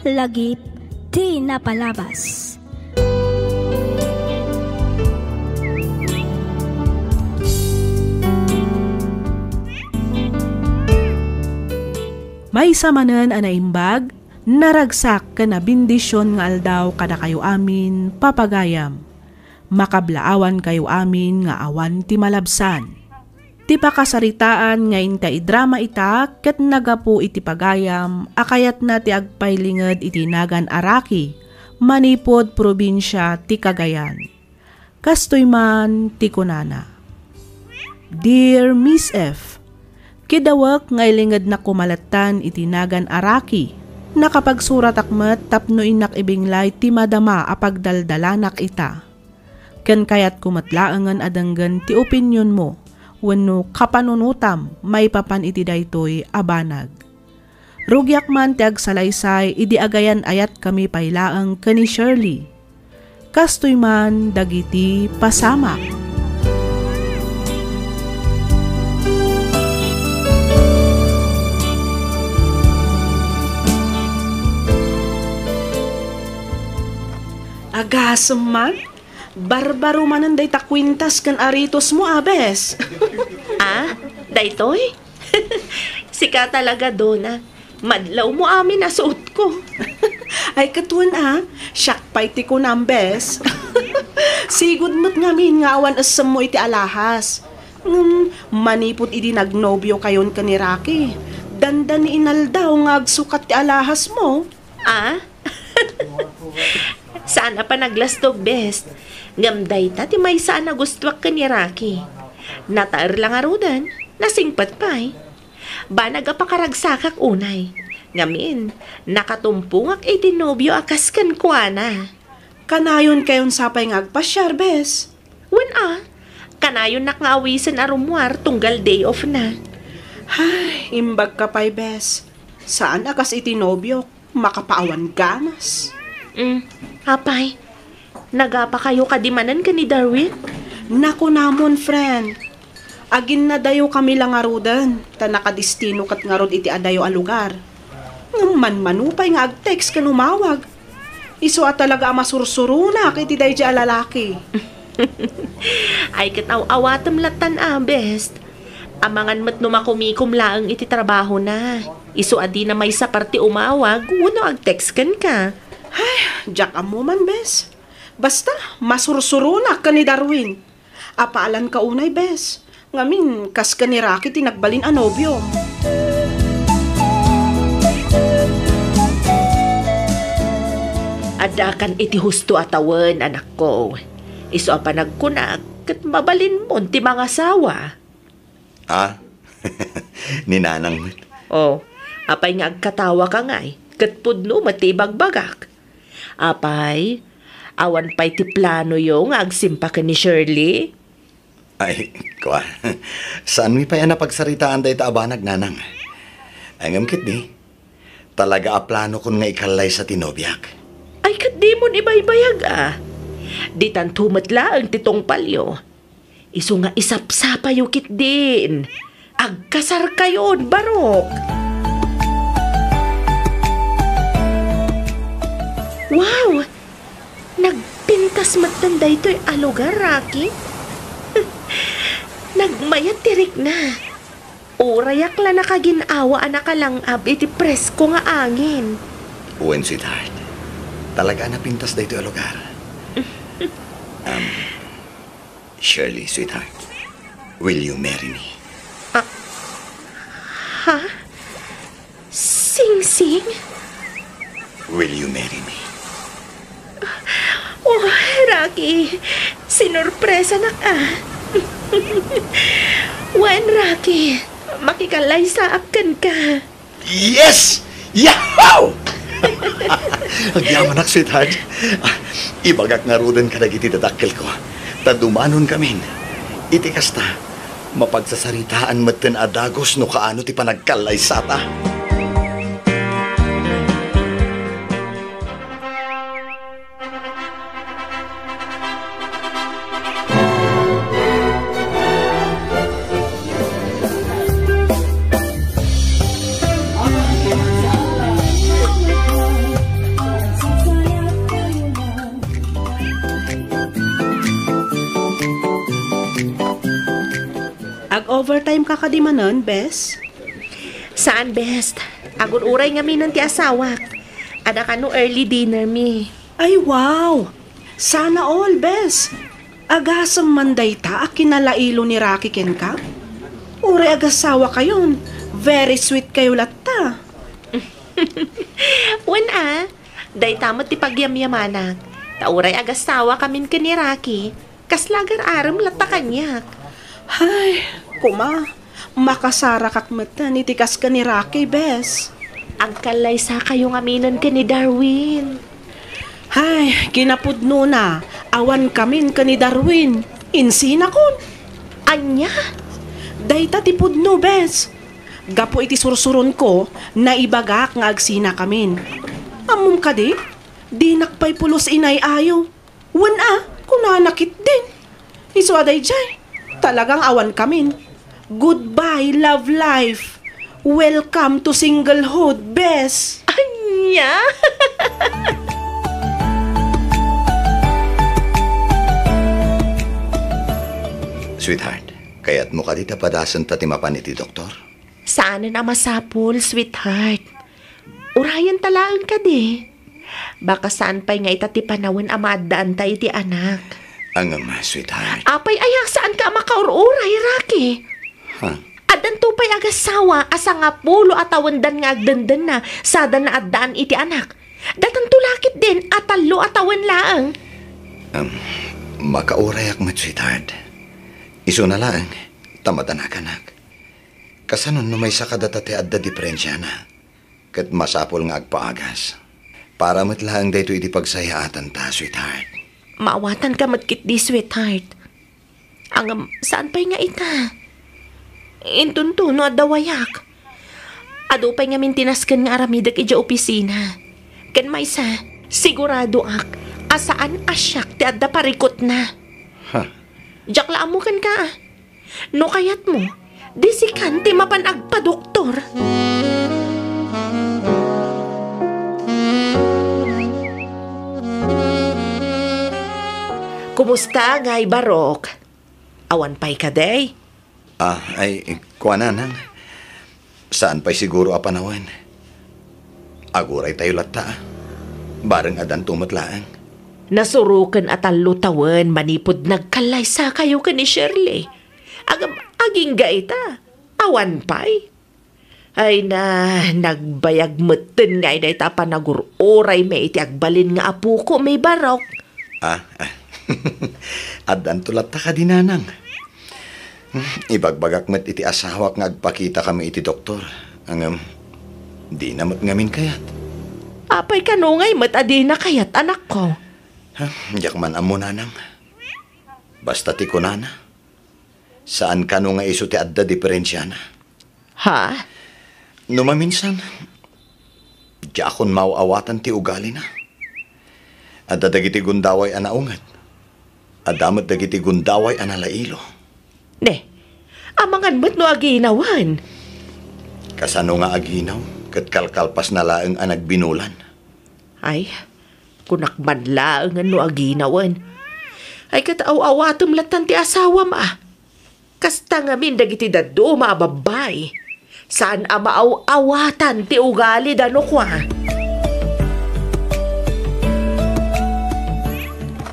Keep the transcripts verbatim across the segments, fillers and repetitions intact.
Lagip ti napalabas. Maysa manen a naimbag, naragsak ken nabendision nga aldaw kadakayo amin, papagayam. Makablaawankayo amin nga awan ti malabsan. Ti pakasaritaan nga inka idrama ita ket nagapu iti pagayam a kayatna ti agpailinged iti nagan a Raki manipud probinsia ti Cagayan. Kastoy man ti kunana, "Dear Miss F, kidawek nga ilingednak koma lattan iti nagan a Raki. Nakapagsuratak met tapno innak ibinglay ti madama a pagdaldalanak ita. Ken kayatko met laengen a denggen ti opinionmo wenno kapanunotam maipapan iti daytoy a banag. Rugiak man ti agsalaysay idi agayan-ayatkami pay laeng ken ni Shirley. Kastoy man dagiti pasamak." Agasem man, barbaro manen dayta kuintas ken aritosmo, a, Bes. Ah, daytoy? Sika talaga, Dona. Madlawmo amin a suotko. Ay, ket wen, a, siak pay ti kunam, Bes. Sigud met ngamin nga awan essemmo iti alahas. Ngem manipud idi nagnobiokayon ken ni Raki, dandani inaldaw nga agsukat ti alahasmo. Ah? Saan a panaglastog, Bes. Ngem dayta ti maysa a nagustuak ken ni Raki. Nataer la ngaruden, nasingpet pay. Banag a pakaragsakak unay. Ngamin, nakatumpongak iti nobio a kas kenkuana. Kanayonkayon sapay nga agpasiar, Bes? Wen a, kanayonnak nga awisen a rummuar tunggal day off na. Ay, imbagka pay, Bes. Saan a kas iti nobiok, makapaawan ganas. Mm, apay, nagapakayo kadi manen ken ni Darwin? Nakunamon, friend. Aginnadayokami la ngaruden, ta nakadestino ket ngarud iti adayo a lugar. Ngem manmano pay nga agtext ken umawag. Isu a talaga a masursuronak iti daydi a lalaki. Ay, ket aw-awatem lattan, a, Bes. Amangan met no makumikom laeng iti trabahona. Isu a dina maysa parti umawag wenno agtext kenka. Ay, diak ammo man, Bes. Basta, masursuronak ken ni Darwin. Apaalanka unay, Bes. Ngamin, kas ken ni Raki ti nagbalin a nobio. Addakan iti husto a tawen, anakko. Isu a panagkunak, ket mabalinmon ti mangasawa. Ah? Ni Nanang met. Oh, apay nga agkatawaka ngay, ket pudno met ti ibagbagak. Apay, awan pay ti planoyo nga agsimpa ken ni Shirley? Ay, kua, saanmi pay a napagsaritaan dayta a banag, Nanang. Ay, ngem ketdi, talaga a planokon nga ikallaysa ti nobiak. Ay, ket dimon ibaybayag, a. Ditanto met laeng ti tungpalyo. Isu nga isapsapayo ketdin. Agkasarkayon, barok! Wow! Nagpintas metten daytoy a lugar, Rocky. Nagmayat ti rikna. Urayak la nakagin-awa a nakalang-ab iti presko nga angin. Wen, sweetheart. Talaga a napintas daytoy a lugar. Um, Shirley, sweetheart, will you marry me? Ah, ha? Singsing? Will you marry me? Oh, Rocky, sinurpresanak, a. Wen, Rocky, makikallaysaak kenka. Yes! Yahoo! Agyamanak, sweetheart. Ah, ibagak ngaruden kadagiti dadakkelko, ta dumanonkamin. Iti kasta, mapagsasaritaan metten a dagus no kaano ti panagkallaysata. Overtime ka kadi manen, bes? Saan, bes. Agur-uray ngaminen ti asawak. Adda kano early dinner mi. Ay, wow! Sana all, bes. Agasem man dayta a kinalailo ni Rocky kenka? Uray agasawa kayon, very sweet kayo latta. Wen a, dayta met ti pagyamyamanak. Ta uray agasawa kamin ken ni Rocky, kasla agar-arem latta kaniak. Ay, kuma, makasarakak metten iti kas ken ni Rocky, bes. Agkallaysa kayo ngaminen ken ni Darwin. Ay, kinapudnona, awan kamin ken ni Darwin. Insinakon. Ania? Dayta ti pudno, bes. Gapu iti sursuronko, naibagak nga agsina kamin. Ammom kadi? Dinak pay pulos inay-ayo. Wen a, kunana ketdin. Isu a daydiay, talagang awan kamin. Goodbye, love life. Welcome to singlehood, bes. Ania? Sweetheart, kayatmo kadi ta padasenta ti mapan iti doktor? Saanen a masapul, sweetheart. Urayenta laeng kadi. Baka saan pay nga ita ti panawen a maaddaanta iti anak. Ngem, sweetheart. Apay aya, saanka a makaur-uray, Rocky? Ha? Addanto pay agasawa a sangapulo a tawendan nga agdendenna sada naaddaan iti anak. Datanto la ketdin a tallo a tawen laeng. Em, makaurayak met, sweetheart. Isuna laeng, ta madanaganak. Kasano no maysa kadata ti adda diperensiana? Ket masapul nga agpaagas. Para met laeng daytoy iti pagsayaatanta, sweetheart. Maawatanka met ketdi, sweetheart. Ngem, saan pay nga ita? Intonto no adda wayak. Adu pay ngamin ti nasken nga aramidek idiay opisina. Ken maysa, siguradoak a saan a siak ti adda parikutna. Ha? Diak la ammo kenka. No kayatmo, di sikan ti mapan agpadoktor. Kumusta, Ngay Barok? Awan pay kadi? Ah, ay, kuana, Nang. Saan pay siguro a panawen. Aguray tayo latta, ah. Bareng addanto met laeng. Nasuroken a tallo tawen manipud nagkallaysa kayo ken ni Shirley. Agam-, agingga ita. Awan pay. Ay na, nagbayag metten ngay dayta a panagur-uray mi iti agbalin nga apoko mi, Barok. Ah, ah. Addanto latta kadi, Nanang. Ibagbagak met iti asawak nga agpakitakami iti doktor. Ngem, dina met ngamin kayat. Apay kano ngay met a dina kayat, anakko? Ha, diak man ammo, Nanang. Basta ti kunana, saan kano nga isu ti adda diperensiana. Ha? No maminsan, diakon maaw-awatan ti ugalina. Adda dagiti gundaway a naunget. Adda met dagiti gundaway a nalailo. Ne, amangan met no aginawen. Kasano nga aginaw ket kalkalpasna laeng a nagbinulan? Ay, kunak man laeng no aginawen. Ay, ket aw-awatem lattan ti asawam, a. Kasta ngamin dagiti dadduma a babbai. Saan a maaw-awatan ti ugalida no kua.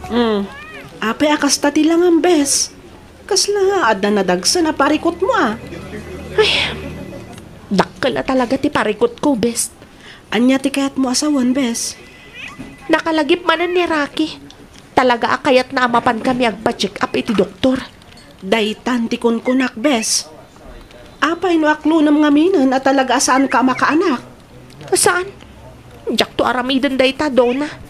Hmm. Apay a kasta ti langam, bes? Kasla adda nadagsen a parikutmo, a? Ay, dakkel a talaga ti parikutko, bes. Ania ti kayatmo a sawen, bes? Nakalagip manen ni Rocky. Talaga a kayatna a mapankami agpa-check up iti doktor. Daytan ti kunkunak, bes. Apay no aklonem ngaminen a talaga a saanka a makaanak? Saan. Diakto aramiden dayta, Dona.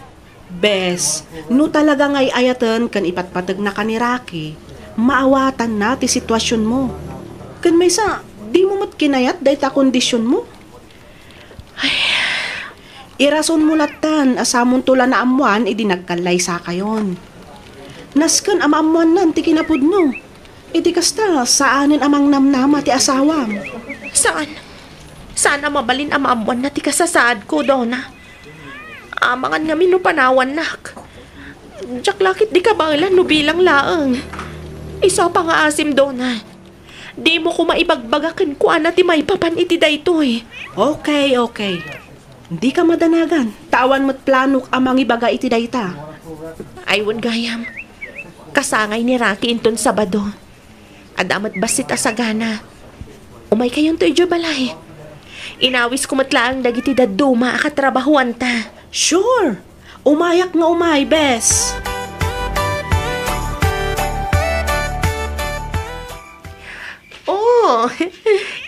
Bes, no talaga nga ay-ayaten ken ipatpategnaka ni Rocky, maawatanna ti situasionmo. Ken maysa, dimo met kinayat dayta kondisionmo. Ay, irasonmo lattan a samonto la naammoan idi nagkallaysakayon. Nasken a maammoannan ti kinapudno. Iti kasta, saanen a mangnamnama ti asawam. Saan? Saan a mabalin a maammoanna ti kasasaadko, Dona? Amangan ngamin no panawannak. Diak la ketdi kabaelan no bilang laeng. Isu a pangaasim, Dona. Dimo koma ibagbaga kenkuana ti maipapan iti daytoy. Okay, okay. Dika madanagan, ta awan met planok a mangibaga iti dayta. Ay, wen gayam. Kasangay ni Rocky inton Sabado. Adda met bassit a sagana. Umaykayonto idiay balay. Inawisko met laeng dagiti dadduma a katrabahoanta. Sure! Umayak nga umay, bes. Oh,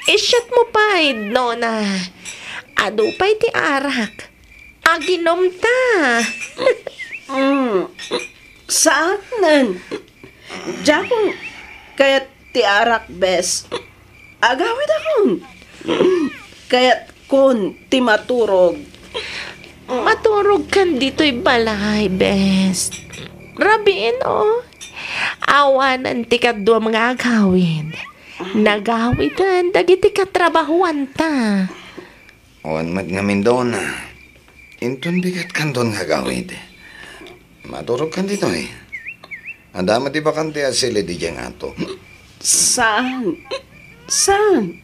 i-shot mo pay, Dona. Adu pay ti arak. Aginom ta. Mm. Saanen. Diakon kayat ti arak, bes. Agawidakon. Kayatkon ti maturog. Maturogkan ditoy balay, bes. Rabiin, oh. Awanen ti kaduam nga agawid. Nagawiden dagiti katrabahoanta. Awan met ngamin, Dona. Inton bigatkan, Don, nga agawid. Maturogkan ditoy. Adda met ti bakante a silid idiay ngato. Saan? Saan?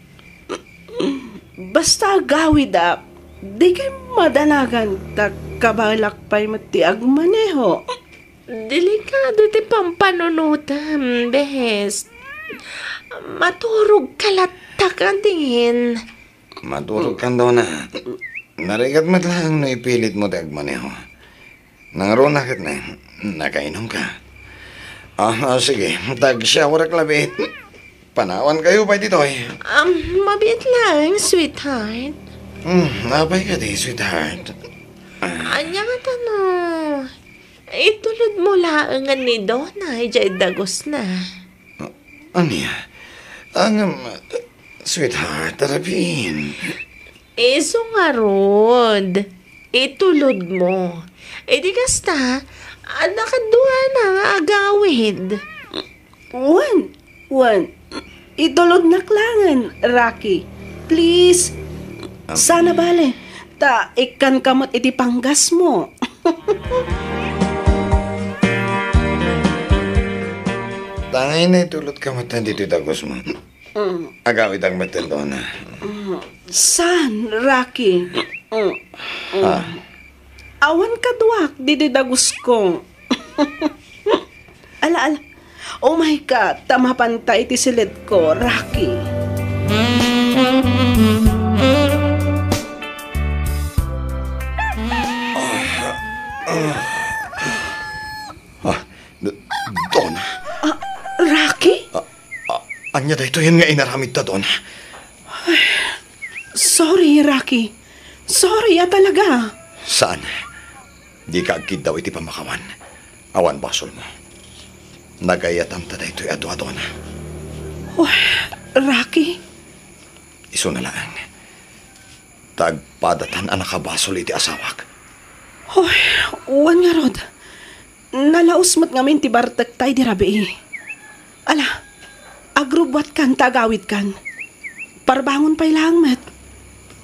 Basta agawidak, dikay madanagan ta kabaelak pay met ti agmaneho. Delikado ti pampanunotam, bes. Maturogka latta kadin. Maturogkan, Dona. Narigat met laeng no ipilitmo ti agmaneho. Nangruna ket ne, nakainomka. Ah, ah, sige, tag-showerak labiit. Panawankayo pay ditoy. Um, mabiit laeng, sweetheart. Hmm, apay kadi, sweetheart? Ah. Ania nga tano? Itulod mo laeng ni Dona idiay dagusna. Ah, ania? Ngem, sweetheart, rabiin. Isu ngarud, itulod mo. Idi kasta, adda kaduana nga agawid. Wen, wen. Itulodnak laengen, Rocky. Please. Sana bale, ta ikkanka met iti panggasmo. Tangay na itulodka met ditoy dagusmo. Mm. Agawidak met, Dona. Mm. Saan, Rocky? Mm. Mm. Ha? Awan kaduak ditoy dagusko. Ala, ala. Umayka, ta mapanta iti silidko, Rocky. Ah, D-, Dona? Ah, Rocky? Ah, ah, ania daytoyen nga inaramidta, Dona? Ay, sorry, Rocky. Sorry a talaga. Saan? Dika agkiddaw iti pamakawan. Awan basolmo. Nagayatanta daytoy a dua, Dona. Oh, Rocky? Isuna laeng. Ta agpadatan a nakabasol iti asawak. Hoy, wen ngarud. Nalaus met ngamin ti bartekta idi rabii. Ala, agrubbuatkan ta agawidkan. Parbangon pay laeng met.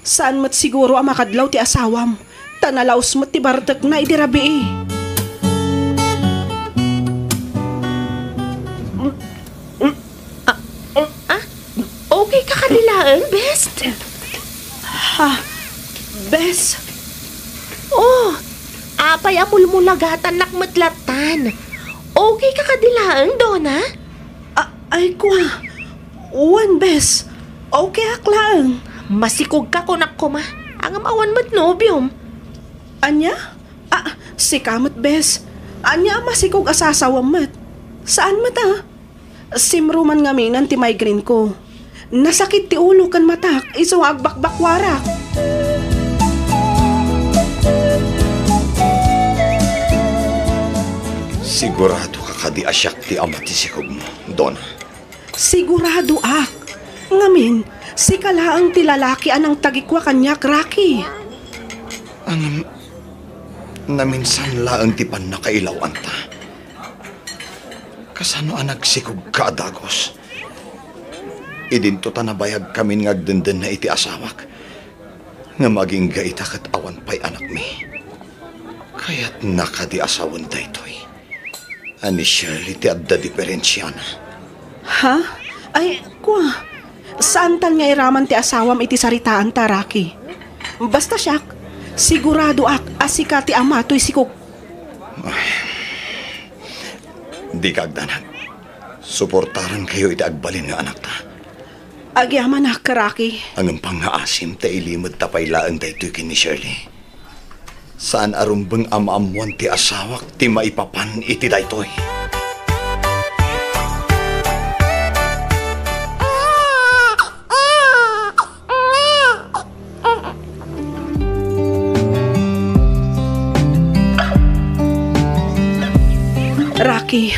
Saan met siguro a makadlaw ti asawam, ta nalaus met ti bartekna idi rabii. Ah, ah, okay ka kadi laeng, bes? Ha? Bes? Oh, apay a mulmulagatannak met lattan. Okay ka kadi laeng, Dona? A-, ay, kua. Wen, bes. Okay ak laeng. Masikog ka, kunak koma. Ngem awan met nobiom. Ania? Ah, sika met, bes. Ania a masikog a sasawam met? Saan met, ah? Simruman ngamin ti migraine ko. Nasakit ti ulo ken matak isu nga agbakbakwarak. Sigurado ka kadi a siak ti ama ti sikogmo, Dona? Siguradoak. Ngamin, sika laeng ti lalaki a nangtagikua kaniak, Rocky. Ngem, naminsan laeng ti pannakailawanta. Kasano a nagsikogka a dagus? Idinto ta nabayagkamin nga agdendenna iti asawak, ngem agingga ita ket awan pay anakmi. Kayatna kadi a sawen daytoy? A ni Shirley ti adda diferensiana. Ha? Ay, Kua, saantan nga iraman ti asawam iti saritaanta, Rocky. Basta siak, siguradoak a sika ti ama toy sikog. Dika agdanag. Suportarankayo iti agbalin nga anakta. Agyamanak, Rocky. Ngem pangngaasim ta ilimedta pay laeng daytoy ken ni Shirley. Saan a rumbeng a maammoan ti asawak ti maipapan iti daytoy. Rocky,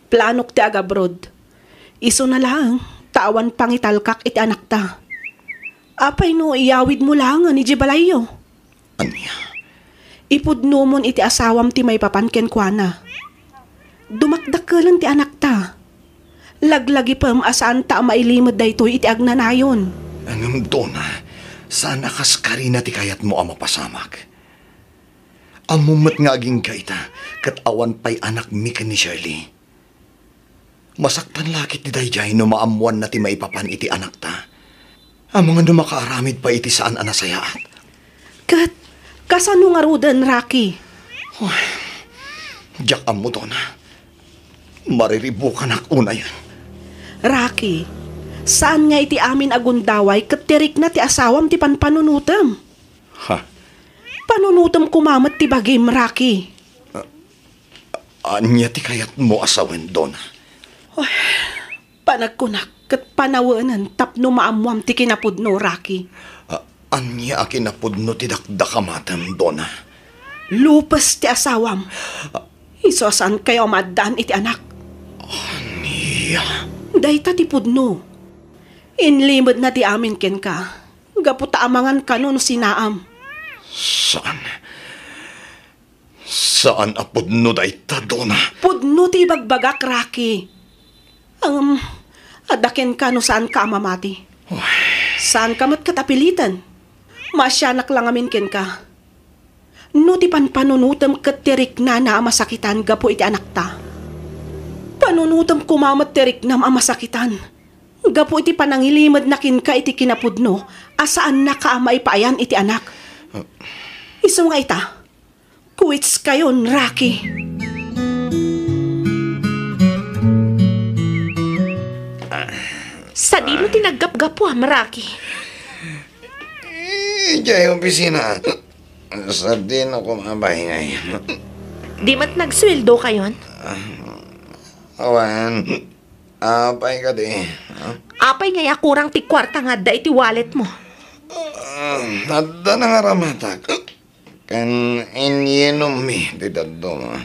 planok ti agabroad. Isuna laeng ta awan pangitalkak iti anakta. Apay no iyawidmo laengen idiay balayyo? Ania? Ipudnomon iti asawam ti maipapan kenkuana. Dumakdakkelen ti anakta. Laglagipem a saanta a mailimed daytoy iti agnanayon. Ngem, Dona, saan a kas karina ti kayatmo a mapasamak. Ammom met nga agingga ita, ket awan pay anakmi ken ni Shirley. Masaktan la ketdi daydiay no maammoanna ti maipapan iti anakta. Amangan no makaaramid pay iti saan a nasayaat. Ket kasano ngaruden, Rocky? Uy, diak ammo, Dona. Mariribukanak unayen. Rocky, saan nga iti amin a gundaway ket ti rikna ti asawam ti panpanunotem? Ha? Panunotem koma met ti bagim, Rocky. Ania ti kayatmo a sawen, Dona? Uy, panagkunak ket panawenen tapno maammoam ti kinapudno, Rocky. A-, ania a kinapudno ti dakdakamatem, Dona? Lupes ti asawam. Isu a saankayo a maaddaan iti anak. Ania? Dayta ti pudno. Inlimedna ti amin kenka. Gapu ta amangan kano no sinaam. Saan? Saan a pudno dayta, Dona? Pudno ti ibagbagak, Rocky. Ngem, adda kenka no saanka a mamati. Uy. Saanka met ket a piliten. Maasianak la ngamin kenka. No ti panpanunotem ket ti riknana a masakitan gapu iti anakta, panunotem koma met ti riknam a masakitan gapu iti panangilimedna kenka iti kinapudno a saannaka a maipaayan iti anak. Isu nga ita, quits kayon, Rocky. Sadino ti naggapgapuam, Rocky? Idiay opisina. Sadino koma a baybay? Di met nagsueldo kayon? Awan. Apay kadi, ha? Apay ngay a kurang ti kuarta nga adda iti walletmo? Ah, adda nangaramatak. Ken inyinommi ti dadduma.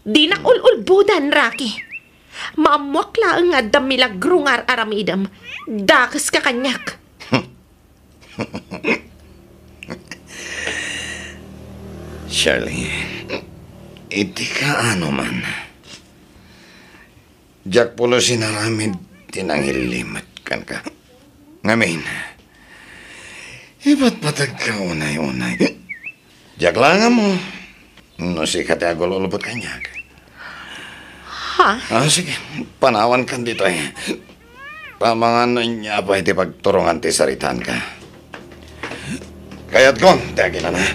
Dinak ul-ulbodan, Rocky. Maammoak laeng nga adda milagro nga ar-aramidem. Dakeska kaniak. Shirley, iti kaano man, diak pulos inaramid ti nangilimed kenka. Ngamin, ipatpatagka unay-unay. Diak laeng ammo no sika ti agul-ulbod kaniak. Ha? Ah, sige, panawankan ditoy. Pamangan no ania pay ti pagturongan ti saritaanka. Kayatko ti aginana.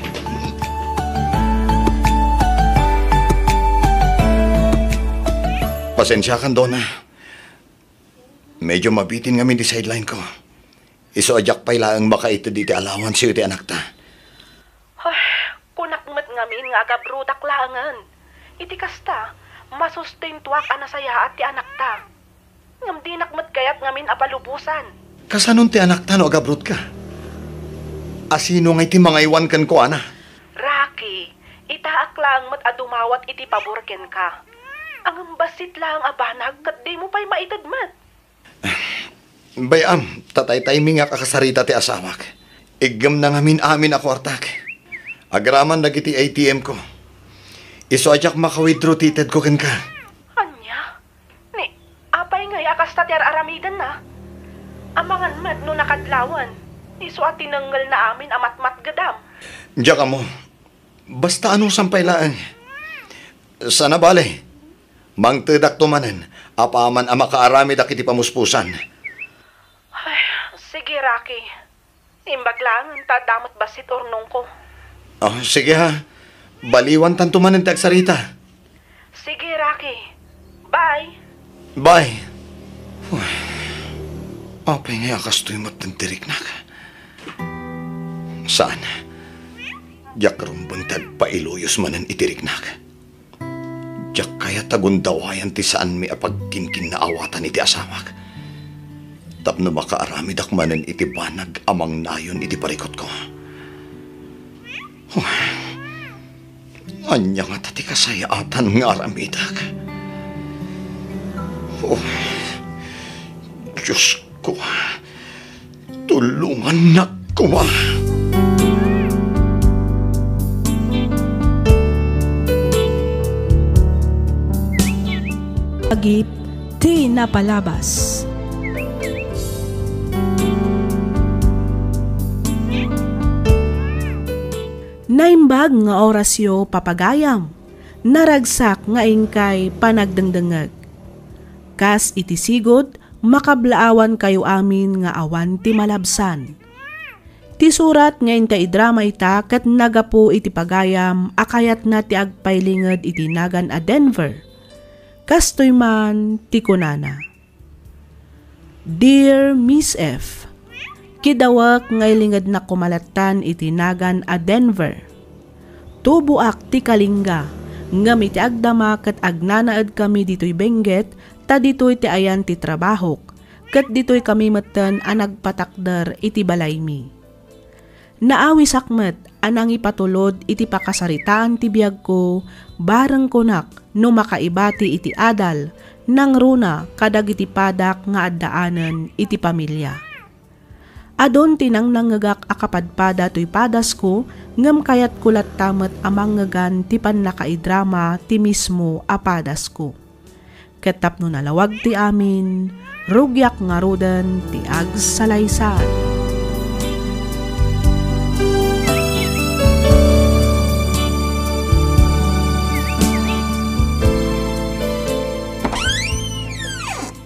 Pasensiakan, Dona. Medyo mabitin ngamin ti sideline ko. Isu a diak pay laeng makaited iti allowance iti anakta. Ay, kunak met ngamin nga agabrodak laengen. Iti kasta, masustentuak a nasayaat ti anakta. Ngem dinak met kayat ngamin a palubosan. Kasanon ti anakta no agabrodka? A sino ngay ti mangaywan kenkuana? Rocky, itaak laeng met a dumawat iti pabor kenka. Ngem bassit laeng a banag ket dimo pay maited met. Bay-am, ta tay-taymingak a kasarita ti asawak. Iggemna ngamin amin a kuartak. Agraman dagiti A T M ko. Isu a diak maka-withdraw ti itedko kenka. Ania? Ni, apay ngay a kasta ti ar-aramidenna? Amangan met no nakadlawan, isu a tinengngelna amin a matmatgedam. Diak ammo. Basta anusan pay laeng. Sana bale, mangtedakto manen apaman a makaaramidak iti pamuspusan. Rocky, imbag laeng ta adda met bassit urnongko. Oh, sige ha. Baliwantanto manen ti agsarita. Sige, Rocky. Bye. Bye. Uy, apay nga a kastoy met ti riknak? Saan. Diak rumbeng ti agpailuyos manen iti riknak. Diak kayat a gundawayan ti saanmi a pagkinkinnaawatan iti asawak. Tapno makaaramidak manen iti banag a mangnayon iti parikutko. Huh. Ania ngata ti kasayaatan nga aramidek? Oh, Diosko, tulongannak koma. Agip ti napalabas. Naimbag nga orasyo, papagayam. Naragsak nga inkay panagdengdengngeg. Kas iti sigud, makablaawankayo amin nga awan ti malabsan. Ti surat nga inkay idrama ita ket nagapu iti pagayam a kayatna ti agpailinged iti nagan a Denver. Kastoy man ti kunana. Dear Miss F, kidawek nga ilingednak koma lattan iti nagan a Denver. Tuboak ti Kalinga, ngem iti agdama ket agnanaedkami ditoy Benguet, ta ditoy ti ayan ti trabahok, ket ditoy kami metten a nagpatakder iti balaymi. Naawisak met a nangipatulod iti pakasaritaan ti biagko, bareng kunak no makaibati iti adal, nangruna kadagiti padak nga addaanen iti pamilia. Adun ti nangnangngegak a kapadpada toy padasko, ngem kayatko latta met a manngegan ti pannakaidrama ti mismo a padasko. Ket tapno nalawag ti amin, rugiak ngaruden ti agsalaysay.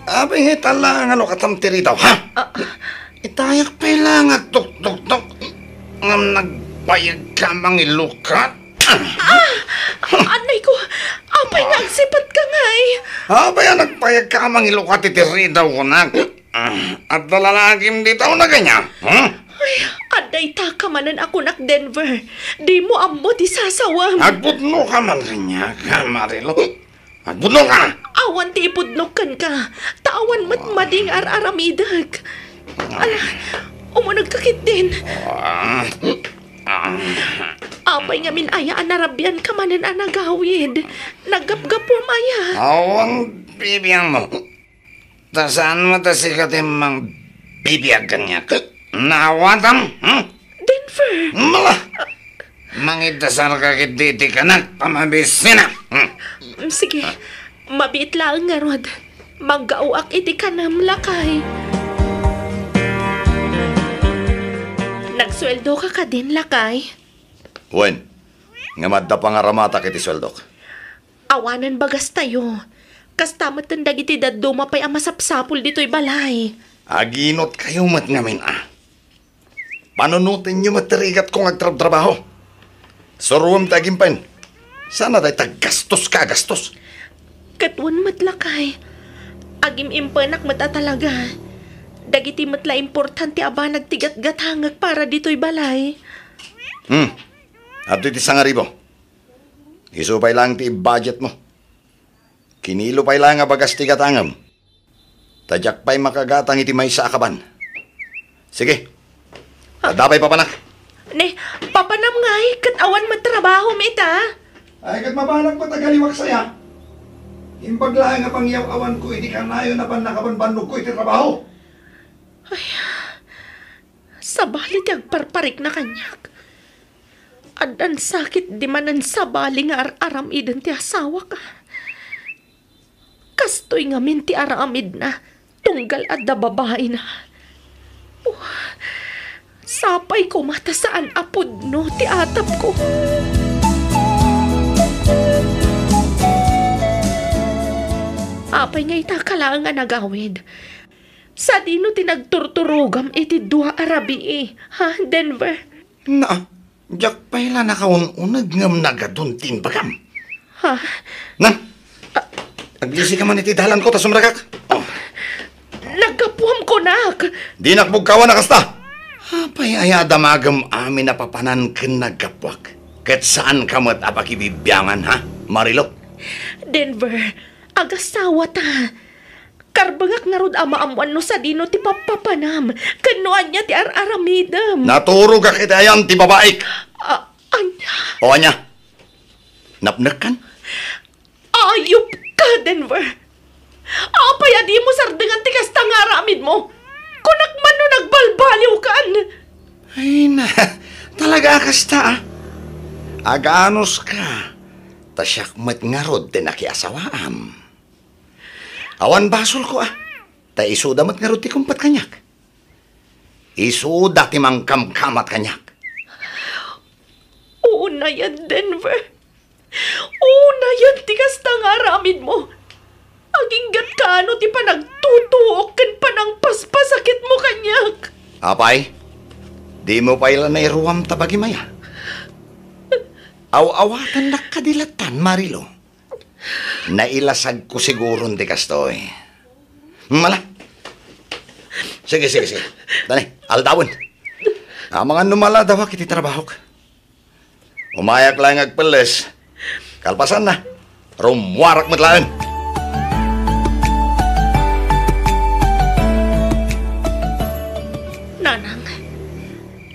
Apay nga ita laeng nga no katam ti ridaw, ha? Ah. Itayak pay laeng agtuktuktok ngem nagbayag ka mangilukat. Ah! Anay ko, apay nga agsipat ka ngay? Apay a nagbayag ka mangilukat iti ridaw kunak? Ah, adda lalagim dita una kaniak, ha? Ay, adda ita ka manen a kunak, Denver. Dimo ammo ti sasawem. Agpudno ka man kaniak, Marilo. Agpudno ka! Awan ti ipudnok kenka, ta awan met madi nga ar-aramidek. Ala, umuneg ka ketdin. Ah, ah. Apay ngamin aya a narabian ka manen a nagawid? Naggapgapum aya? Awan bibiangmo. Ta saan met a sika ti mangbibiag kaniak? Naawatam, hmm? Denver! Mala! Mangidasarka ketdi iti kanak, pamabisina! Hmm? Mm, sige. Mabiit laeng ngarud. Manggaoak iti kanem, lakay. Nagsueldo ka kadin, lakay? Wen, ngem adda pangaramatak iti sueldok. Awanen bagastayo. Kasta met dagiti dadduma pay a masapsapul ditoy balay. Aginotkayo met ngamin a. Panunotenyo met ti rigatko nga agtrabtrabaho. Suroem ti agimpen. Sana dayta gastos ka a gastos. Ket wen met lakay. Agim-impenak met a talaga. Dagiti met la importante a banag ti gatgatangek para ditoy balay. Hmm. Adtoy ti sangaribo. Isu pay laeng ti ibudgetmo. Kinilo pay laeng a bagas ti gatangem. Ta diak pay makagatang iti maysa a kaban. Sige. Ah. Adda pay papanak. Ne, papanam ngay, ket awan met trabahom ita. Ay, ket mabanak met a galiwak saya. Imbag laeng a pangyaw-awanko iti kanayon a pannakabanbannogko iti trabaho. Ay, sabali ti agparparikna kaniak. Addan sakit di manen sabali nga ar-aramiden ti asawak. Kastoy ngamin ti aramidna, tunggal adda babaina. Oh, sapay koma ta saan a pudno ti atapko. Apay nga ita ka laeng a nagawid? Sadino ti nagturturogam iti dua a rabii, ha, Denver? Na, diak pay la nakaun-uneg ngem nagadun ti imbagam. Ha? Na, aglisi ka man iti dalanko ta sumrekak. Oh. Naggapuam kunak. Dinak bugkawan a kasta. Apay aya a damagem amin a papanan ken naggapuak? Ket saanka met a pakibibiangan, ha, Marilo? Denver, agasawata. Karbengak ngarud a maammuan no sadino ti pappapanam, ken no ania ti ar-aramidem. Naturogak iti ayan ti babaik. A-, ania? O ania? Napnekkan? Ayupka, Denver! Apay a dimo sardengan ti kasta nga aramidmo? Kunak man no nagbalbaliwkan! Ay na, talaga a kasta, a. Aganuska, ta siak met ngarud ti nakiasawaam. Awan basolko, a. Ta isuda met ngarud ti kumpet kaniak. Isuda ti mangkamkamat kaniak. Unayen, Denver. Unayen ti kasta nga aramidmo. Aginggatkano ti panagtutuok ken panangpaspasakitmo kaniak. Apay, dimo pay la nairuam ta bagim aya? Aw-awatennak kadi lattan, Marilo. Nailasagko siguron ti kastoy. Mala. Sige, sige, sige. Dani, aldawen. Amangan no maladawak iti trabahok. Umayak laeng agpelles. Kalpasanna, rummuarak met laeng. Nanang,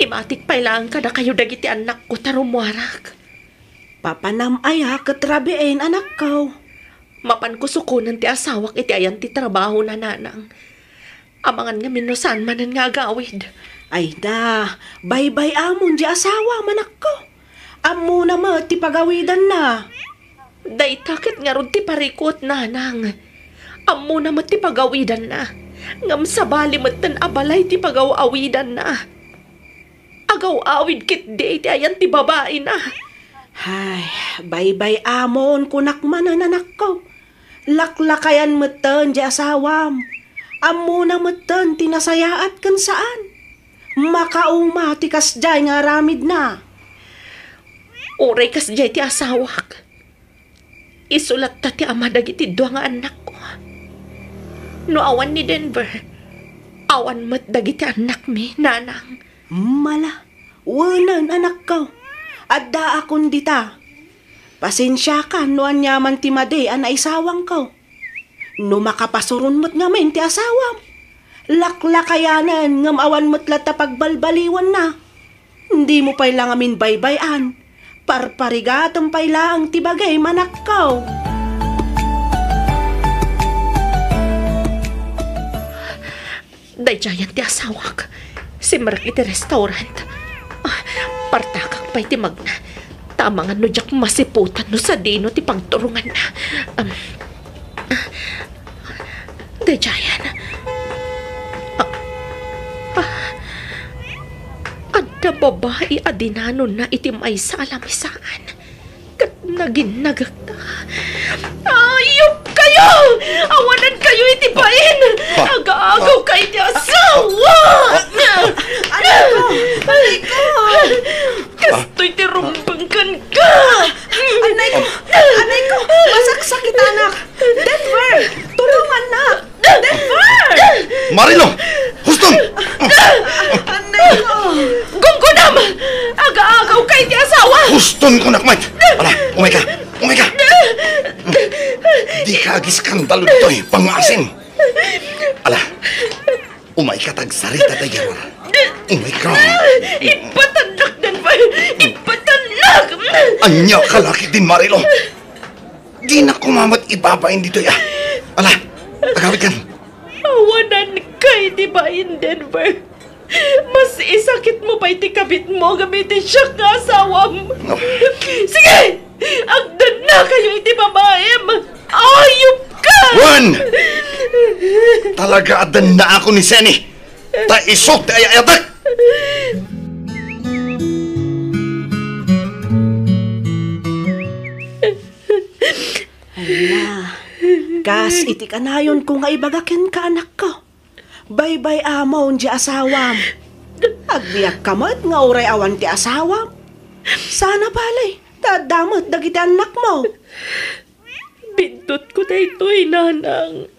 imatik pay laeng kadakayo dagiti annakko ta rummuarak. Papanam aya ket rabiin, anakko? Mapanko sukonen ti asawak iti ayan ti trabahona, nanang. Amangan ngamin no saan manen nga agawid. Ay da, baybay-amon di asawam, anakko. Ammona met ti pagawidanna. Dayta ket ngarud ti parikut, nanang. Ammona met ti pagawidanna. Ngem sabali metten a balay ti pagaw-awidanna. Agaw-awid ketdi iti ayan ti babaina. Ay, baybay-amon, kunak manen, anakko. Laklakayan metten di asawam. Ammona metten ti nasayaat ken saan. Makauma ti kasdiay nga aramidna. Uray kasdiay ti asawak. Isu latta ti ama dagiti dua nga annakko. No awan ni Denver, awan met dagiti annakmi, nanang. Mala, wenen, anakko. Addaakon dita. Pasensiakan no aniaman ti madi a naisawangko. No makapasuron met ngamin ti asawam, laklakayanen ngem awan met latta pagbalbaliwanna. Dimo pay la ngamin baybay-an. Parparigatem pay laeng ti bagim, anakko. Daydiayen ti asawak. Simrek iti restaurant. Ah, partakak pay ti magna. Ta amangan no diak masiputan no sadino ti pagturonganna. Um, ah, daydiayen. Ah, ah, adda babai a dinanonna iti maysa a lamisaan. Ket naginnagakta. Ayupkayo! Awanankayo iti bain! Ah. Agaagawka iti asawa! Ah. Anayko! Anayko! Kastoy ti rumbeng kenka! Anayko! Anayko! Masaksakitanak! Denver! Tulongannak! Denver! Marilo! Huston! Anay ko! Gunggonam! Agaagawka iti asawa! Huston kunak met! Ala, umayka! Umayka! Dika agiskandalo ditoy pangngaasim! Ala, umayka ta agsarita ta igarwar. Umayka! Ipatannak, Denver! Ipatannak! Ania ka la ketdin, Marilo? Dinak koma met ibabain ditoy, a. Ala, agawidkan. Awananka iti bain, Denver. Mas isakitmo pay ti kabitmo ngem iti siak nga asawam. No. Sige! Agdennakayo iti babaim! Ayupka! Wen! Talaga a dennaakon ni Seni. Ta isok ti ay-ayatek! Ala, kas iti kanayonko nga ibaga kenka, anakko. Baybay-amon ti asawam. Agbiagka met nga uray awan ti asawam. Sana balay, ta adda met dagiti annakmo. Bindutko daytoy, nanang.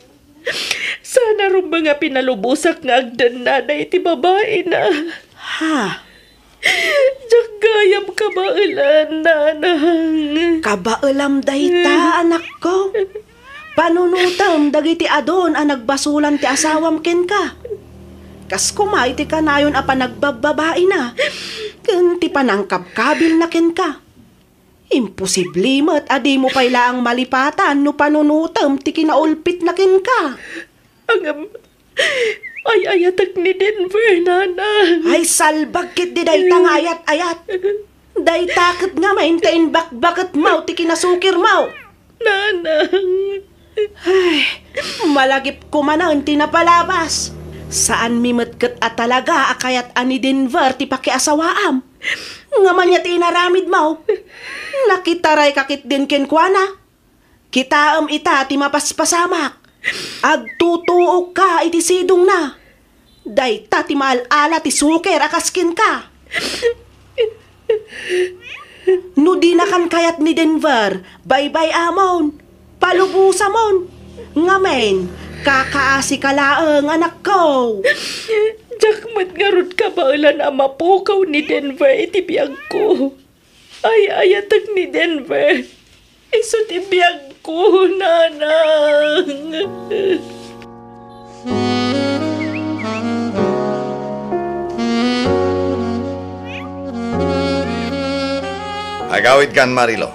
Sana rumbeng a pinalubosak nga agdennada iti babaina. Ha? Diak gayam kabaelan, nanang. Kabaelam dayta, anakko. Panunotem dagiti adun a nagbasolan ti asawam kenka. Kas koma iti kanayon a panagbabbabaina ken ti panangkabkabilna kenka. Imposible met a dimo pay laeng malipatan no panunotem ti kinaulpitna kenka. Ngem, ay-ayatek ni Denver, nanang. Ay, salbag ketdi dayta nga ayat-ayat. Dayta ket ngamin ta imbakbaketmo ti kinasukirmo. Nanang. Ay, malagipko manen ti napalabas. Saanmi met ket a talaga a kayat a ni Denver ti pakiasawaam. Ngem ania ti inaramidmo? Nakitarayka ketdin kenkuana. Kitaem ita ti mapaspasamak. Agtutuokka iti sidongna. Dayta ti maal-ala ti suker a kas kenka. No dinakan kayat ni Denver, baybay-amon, palubosamon. Ngamin, kakaasika laeng, anakko. Diak met ngarud kabaelan a mapukaw ni Denver iti biagko. Ay-ayatek ni Denver. Isu ti biagko, nanang. Agawidkan, Marilo.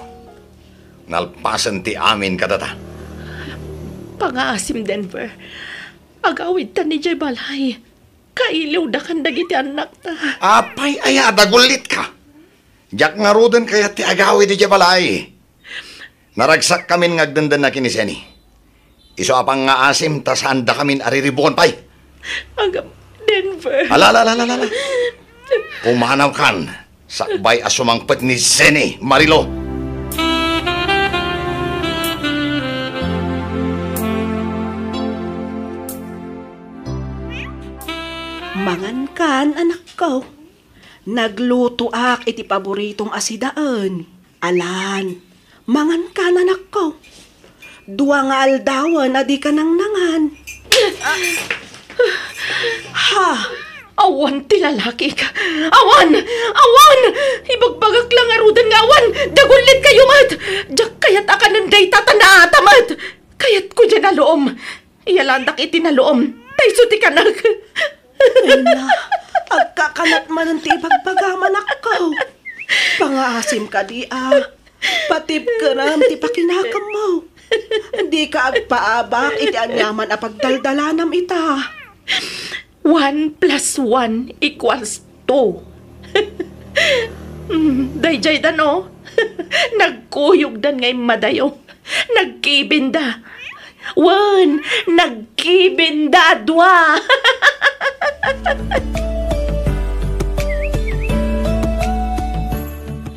Nalpasen ti amin kadata. Pangaasim, Denver. Agawidta idiay balay. Kailiwdakan dagiti annakta. Apay aya a dagullitka? Diak ngaruden kayat ti agawid idiay balay. Naragsak kamin nga agdendenna ken ni Zenny. Isu a pangngaasim ta saandakamin a riribuon pay. Agam, Denver. Ala, ala, ala, ala, ala. Pumanawkan, sakbay a sumangpet ni Zenny, Marilo. Mangankan, anakko. Naglutoak iti paboritom a sidaen. Alan, mangankan, anakko. Dua nga aldawen a dika nangnangan. Ha? Awan ti lalakik. Awan! Awan! Ibagbagak la ngaruden nga awan! Dagullit kayo met! Diak kayat a kanen dayta ta naata met! Kayatko diay naloom. Iyalandak iti naloom. Dayso ti kanak. Ay na, agkakanat manen ti ibagbagam, anakko. Pangaasim kadi a patibkerem ti pakinakemmo. Dika agpaabak iti aniaman a pagdaldalanam ita. One plus one equals two. Mm, daydiay da, no? Nagkuyogdan nga immadayo. Nagkibinda. Wen, nagkibinda a dua.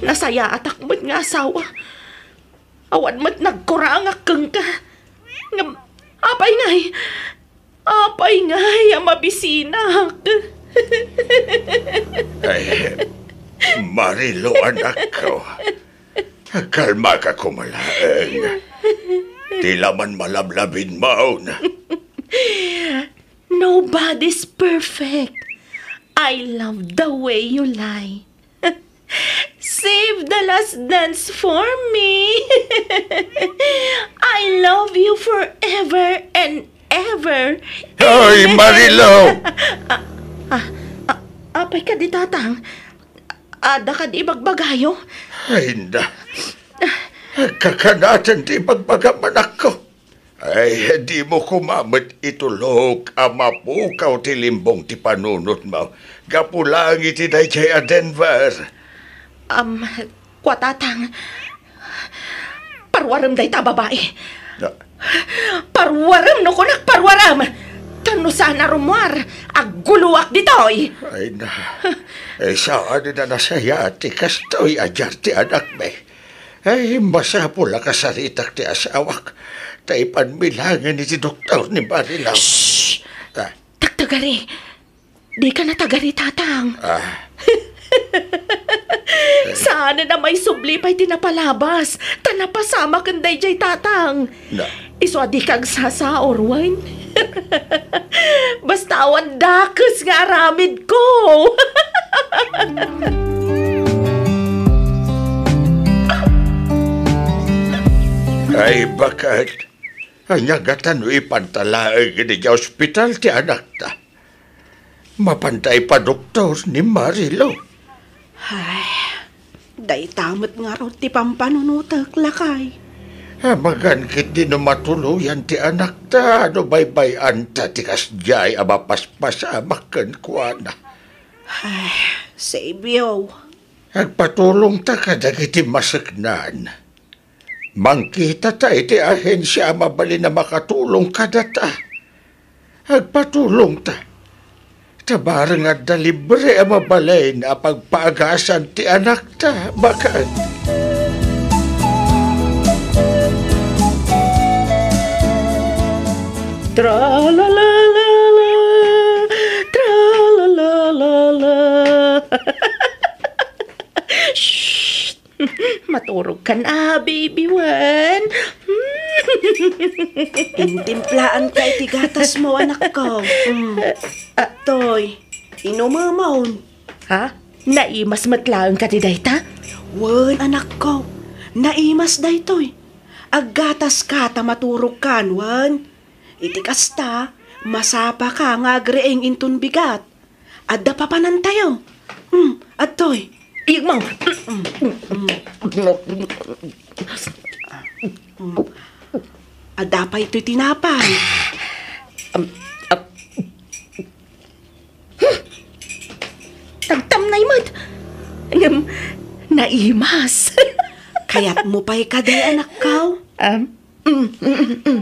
Nasayaatak met nga asawa. Awan met nagkurangak kenka. Ngem, apay ngay? Apay ngay a mabisinak? Ay, Marilo, anakko. Kalmaka koma laeng. Di la man malablabidmon. Nobody's perfect. I love the way you lie. Save the last dance for me. I love you forever and ever. Hoy, Marilo! Ah, ah, ah, apay kadi, Tatang? Adda kadi ibagbagayo? Ay, na. Kakanaten ti ibagbagam, anakko. Ay, dimo koma met itulok a mapukaw ti limbong ti panunotmo gapu laeng iti daydiay a Denver. Am, kua, Tatang, paruarem dayta a babai. Na- Paruarem no kunak, paruarem! Ta no saan a rummuar, agguloak ditoy! Ay na, eh, saan a nasayaat ti kastoy a diak ti anakmi. Ay, masapul a kasaritak ti asawak, ta ipanmi laengen iti doktor ni Marilaw. Shh! Ah. Tagtag, Gari, dika natagari, Tatang. Ah. Saanen a maisubli pay ti napalabas, ta napasamaken daydiay, Tatang. Na. Isu a dika agsasaor, wen? Basta awan dakes nga aramidko. Ay, baket. Ania ngata no ipanta laeng idiay ospital ti anakta? Mapanta ipadoktor ni Marilo. Ay, dayta met ngarud ti pampanunotek, lakay. Amangan ketdi no matuloyan ti anakta no baybay-anta ti kasdiay a mapaspasamak kenkuana. Ay, Sabio. Agpatulongta kadagiti maseknan. Mangkitata iti ahensia a mabalin a makatulong kadata. Agpatulongta. Ta bareng adda libre a mabalin a pagpaagasan ti anakta, baket. Tralalalala, tralalalala. Shh! Maturogkan a, baby wen. Intimplaanka iti gatasmo, anakko. Mm. Toy, inumemon. Ha? Naimas met laeng kadi dayta? Wen, anakko. Naimas daytoy. Aggataska ta maturogkan, wen. Iti kasta, masapaka nga agriing inton bigat. Adda papanantayo. Mm, adtoy. Iyagmaw. Mm, mm. Adda pay toy tinapay. Am, am. Hmm. Tagtamnay met. Ngem, naimas. Kayatmo pay kadi, anakko? Am, mm, mm, mm, mm.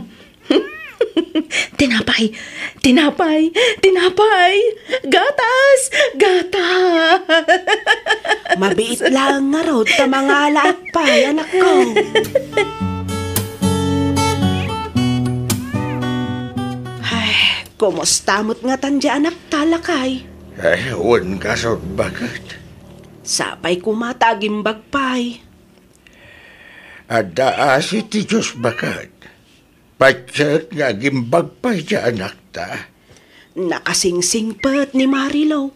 Tinapay, tinapay, tinapay! Gatas, gatas! Mabiit laeng ngarud ta mangalaak pay, anakko. Ay, kumusta met ngatan diay anakta, lakay? Ay, wen ngarud, baket. Sapay koma ta agimbag pay. Adda asi ti Dios, baket. Patiek nga agimbag pay ti anakta. Nakasingsingpet ni Marilo.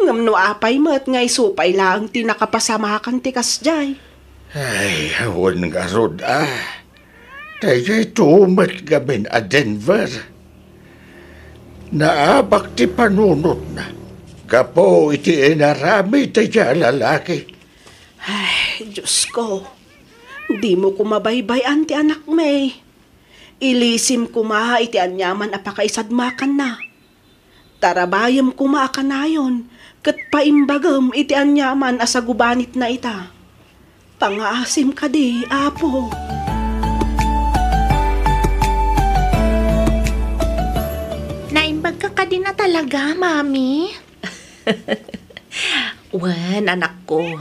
Ngem no apay met nga isu pay laeng ti nakapasamakan ti kasdiay. Ay, wen ngarud a. Daytoy met ngamin a Denver. Naabak ti panunotna gapu iti inaramid daydiay a lalaki. Ay, Diosko, dimo koma baybay-an ti anakmi. Ilisim koma iti aniaman a pakaisadmakanna. Tarabayem koma a kanayon, ket paimbagem iti aniaman a sagubanitna ita. Pangaasim kadi, Apo. Naimbagka kadin a talaga, Mami? Wen, anakko.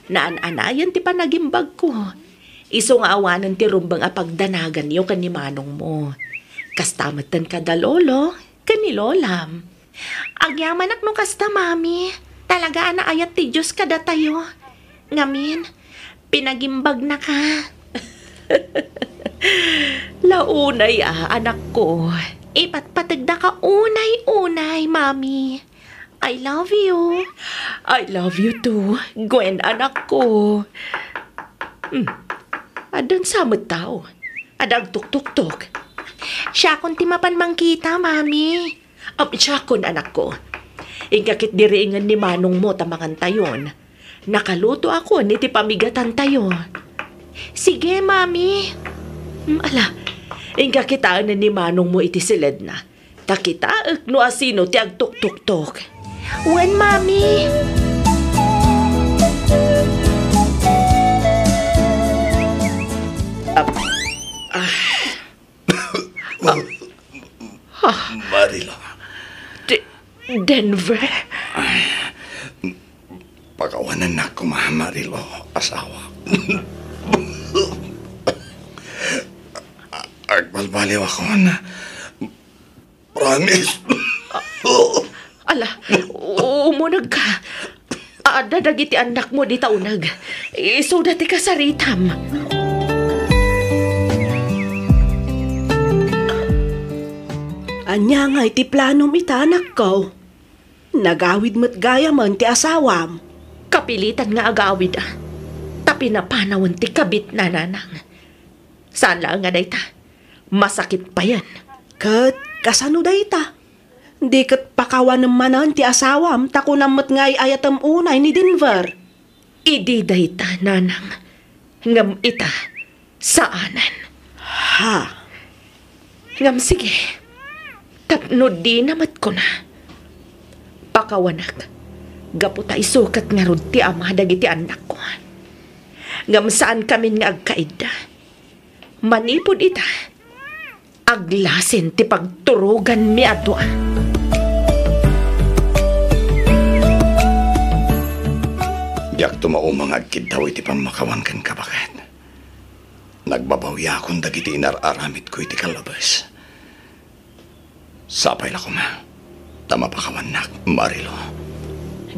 Naan-anayon ti panagimbagko. Isu nga awanen ti rumbeng a pagdanaganyo ken ni manongmo. Kasta metten kada lolo ken ni lolam. Agyamanak no kasta, Mami. Talaga a naayat ti Dios kadatayo. Ngamin, pinagimbagnaka. La unay a, anakko. Ipatpategdaka unay-unay, Mami. I love you. I love you too, Gwen, anakko. Hmm. Addan sa met tao. Adda agtuktuktok. Siakon ti mapan mangkita, Mami. Am, siakon, anakko. Inka ket diriingen ni manongmo ta mangantayon. Nakalutoakon iti pamigatantayo. Sige, Mami. Mm, ala, inka kitaen ni manongmo iti siledna. Ta kitaek no asino ti agtuktuktok. Wen, Mami. Ah, ah. Ah. Marilo. De-, Denver? Ay, pakawanennak koma, Marilo, asawa. Agbalbaliwakon. Promise. Ah, Ala, umunegka. Adda dagiti annakmo dita uneg. Isuda ti kasaritam. Ania ngay ti planom ita, anakko? Nagawid met gayamen ti asawam. Kapilitan nga agawid, a. Ta pinapanawen ti kabitna, nanang. Saan laeng a dayta. Masakit payen. Ket kasano dayta? Di ket pakawanem manen ti asawam ta kunam met nga ay-ayatem unay ni Denver. Idi dayta, nanang. Ngem ita, saanen. Ha? Ngem sige, tapno dina met kuna, pakawanak, gapu ta isu ket ngarud ti ama dagiti annakko. Ngem saankamin nga agkaidda. Manipud ita, aglasin ti pagturoganmi a dua. Diakto mauma nga agkiddaw iti pammakawan kenka, baket. Nagbabawiakon dagiti inar-aramidko iti kallabes. Sapay la koma ta mapakawannak, Marilo.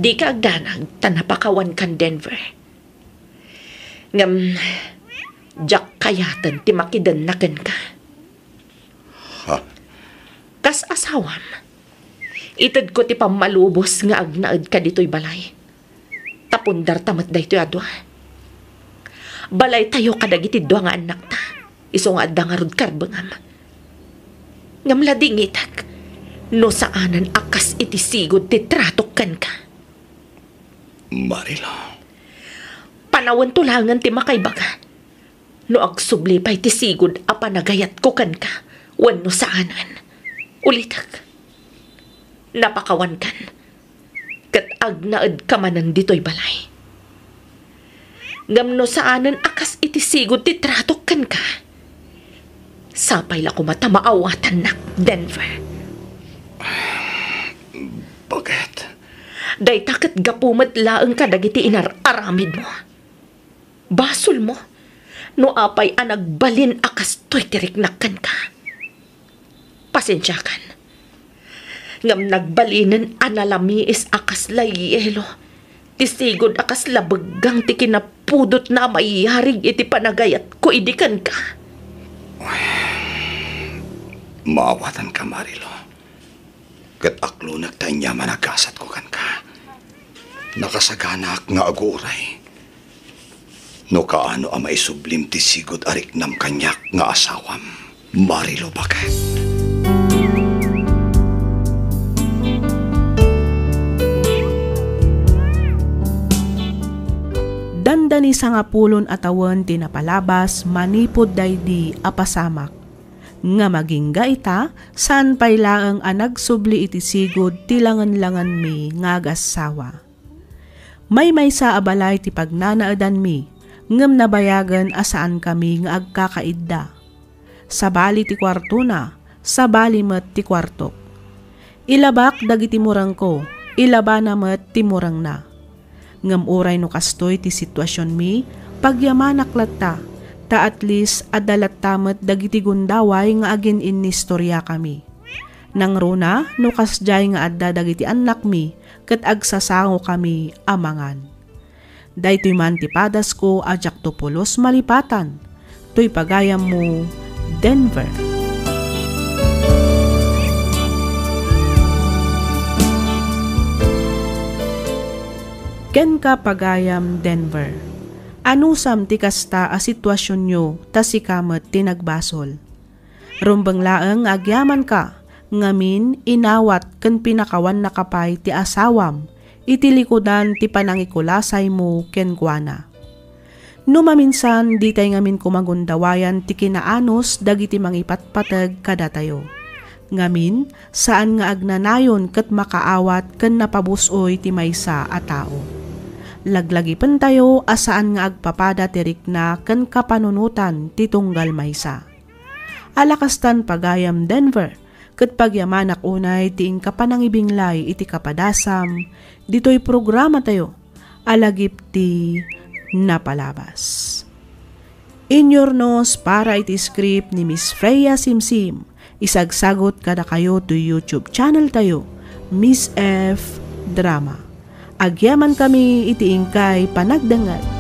Dika agdanag ta napakawankan, Denver. Ngem, diak kayaten ti makidenna kenka. Ha? Kas asawam, itedko ti pammalubos nga agnaedka ditoy balay. Ta pundarta met daytoy a dua. Balaytayo kadagiti dua nga annakta, isu nga adda ngarud karbengam. Ngem ladingitek, no saanen a kas iti sigud ti tratok kenka. Marilo. Panawento laengen ti makaibaga. No agsubli pay ti sigud a panagayatko kenka wenno saanen. Ulitek, napakawankan, ket agnaedka manen ditoy balay. Ngem no saanen a kas iti sigud ti tratok kenka, sapay la koma ta maawatannak, Denver. Baket. Dayta ket gapu met laeng kadagiti inar-aramidmo. Basolmo no apay a nagbalin a kastoy ti riknak kenka. Pasensiakan. Ngem nagbalinen a nalamiis a kasla yelo ti sigud a kasla beggang ti kinapudotna a maiyarig iti panagayatko idi kenka. Maawatanka, Marilo. Ket aklonek ta ania man a gasatko kenka. Nakasaganak nga aguray no kaano a maisublim ti sigud a riknam kaniak nga asawam, Marilo, baket. Dandani sangapulon a tawen ti napalabas manipud daydi a pasamak. Ngem agingga ita, saan pay laeng a nagsubli iti sigud ti langenlangenmi nga agassawa. Maymaysa a balay ti pagnanaedanmi, ngem nabayagen a saankami nga agkakaidda. Sabali ti kuartona, sabali met ti kuartok. Ilabak dagiti murengko, ilabana met ti murengna. Ngem uray no kastoy ti situasionmi, pagyamanak latta, ta at least adda latta met dagiti gundaway nga agin-innistoriakami. Nangruna, no kasdiay nga adda dagiti annakmi, ket agsasangokami a mangan. Daytoy man ti padasko a diakto pulos malipatan. Toy pagayammo, Denver. Kenka, pagayam Denver. Anusam ti kasta a situasionyo ta sika met ti nagbasol. Rumbeng laeng nga agyamanka, ngamin, inawat ken pinakawannaka pay ti asawam iti likudan ti panangikulasaymo kenkuana. No maminsan, ditay ngamin koma gundawayan ti kinaanus dagiti mangipatpateg kadatayo. Ngamin, saan nga agnanayon ket makaawat ken napabus-oy ti maysa a tao. Laglagipentayo a saan nga agpapada ti rikna ken kapanunotan ti tunggal maysa. Ala kastan, pagayam Denver, ket pagyamanak unay ti inka panangibinglay iti kapadasam ditoy programatayo a lagip ti napalabas. Inyurnos para iti script ni Miss Freya Simsim, isagsagut kadakayo toy YouTube channel tayo, Miss F Drama. Agyamankami iti inkay panagdengngeg.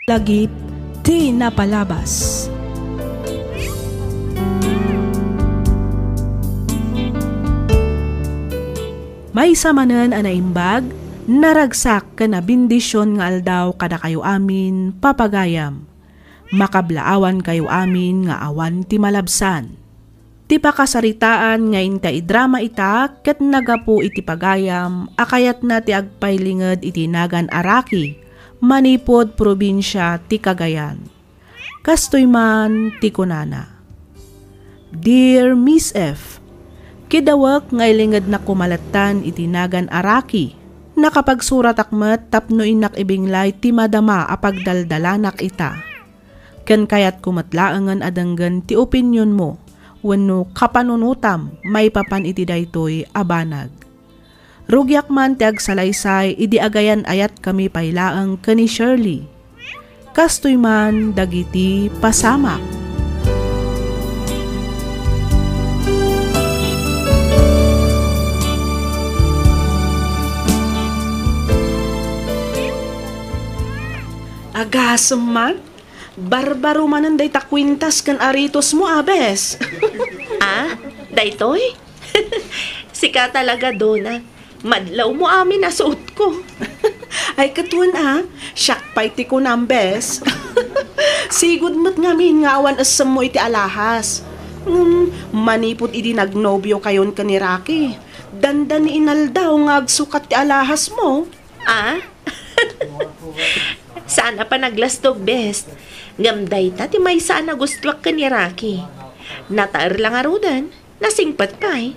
Lagip ti napalabas. Maysa manen a naimbag, naragsak ken a bendision nga aldaw kadakayo amin, papagayam. Makablaawankayo amin nga awan ti malabsan. Ti pakasaritaan nga inta idrama ita ket nagapu iti pagayam a kayatna ti agpailinged iti nagan a Raki manipud probinsia ti Cagayan. Kastoy man ti kunana, "Dear Miss F, kidawek nga ilingednak koma lattan iti nagan a Raki. Nakapagsuratak met tapno innak ibinglay ti madama a pagdaldalanak ita. Ken kayatko met laengen a denggen ti opinionmo wenno kapanunotam maipapan iti daytoy a banag. Rugiak man ti agsalaysay idi agayan-ayatkami pay laeng ken ni Shirley. Kastoy man dagiti pasamak." Agasem man, barbaro manen dayta kuintas ken aritosmo, a bes. Ah, daytoy? Sika talaga, Dona. Madlawmo amin a suotko. Ay, ket wen a, siak pay ti kunam, bes. Sigud met ngamin nga awan essemmo iti alahas. Ngem manipud idi nagnobiokayon ken ni Rocky, dandani inaldaw nga agsukat ti alahasmo. Ah? Saan a panaglastog, bes. Ngem dayta ti maysa a nagustuak ken ni Rocky. Nataer la ngaruden, nasingpet pay.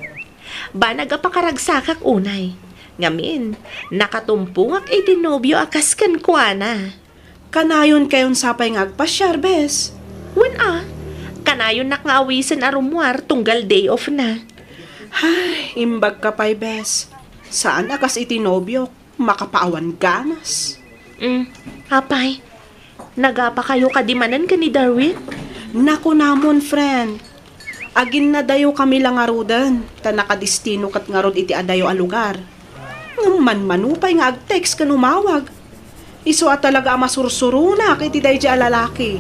Banag a pakaragsakak unay. Ngamin, nakatumpongak iti nobio a kas kenkuana. Kanayonkayon sapay nga agpasiar, bes? Wen a, kanayonnak nga awisen a rummuar tunggal day off na. Ay, imbagka pay, bes. Saan a kas iti nobiok. Makapaawan ganas. Mm, apay, nagapakayo kadi manen ken ni Darwin? Nakunamon, friend. Aginnadayokami la ngaruden, ta nakadestino ket ngarud iti adayo a lugar. Ngem manmano pay nga ag-text ken umawag. Isu a talaga a masursuronak iti daydiay a lalaki.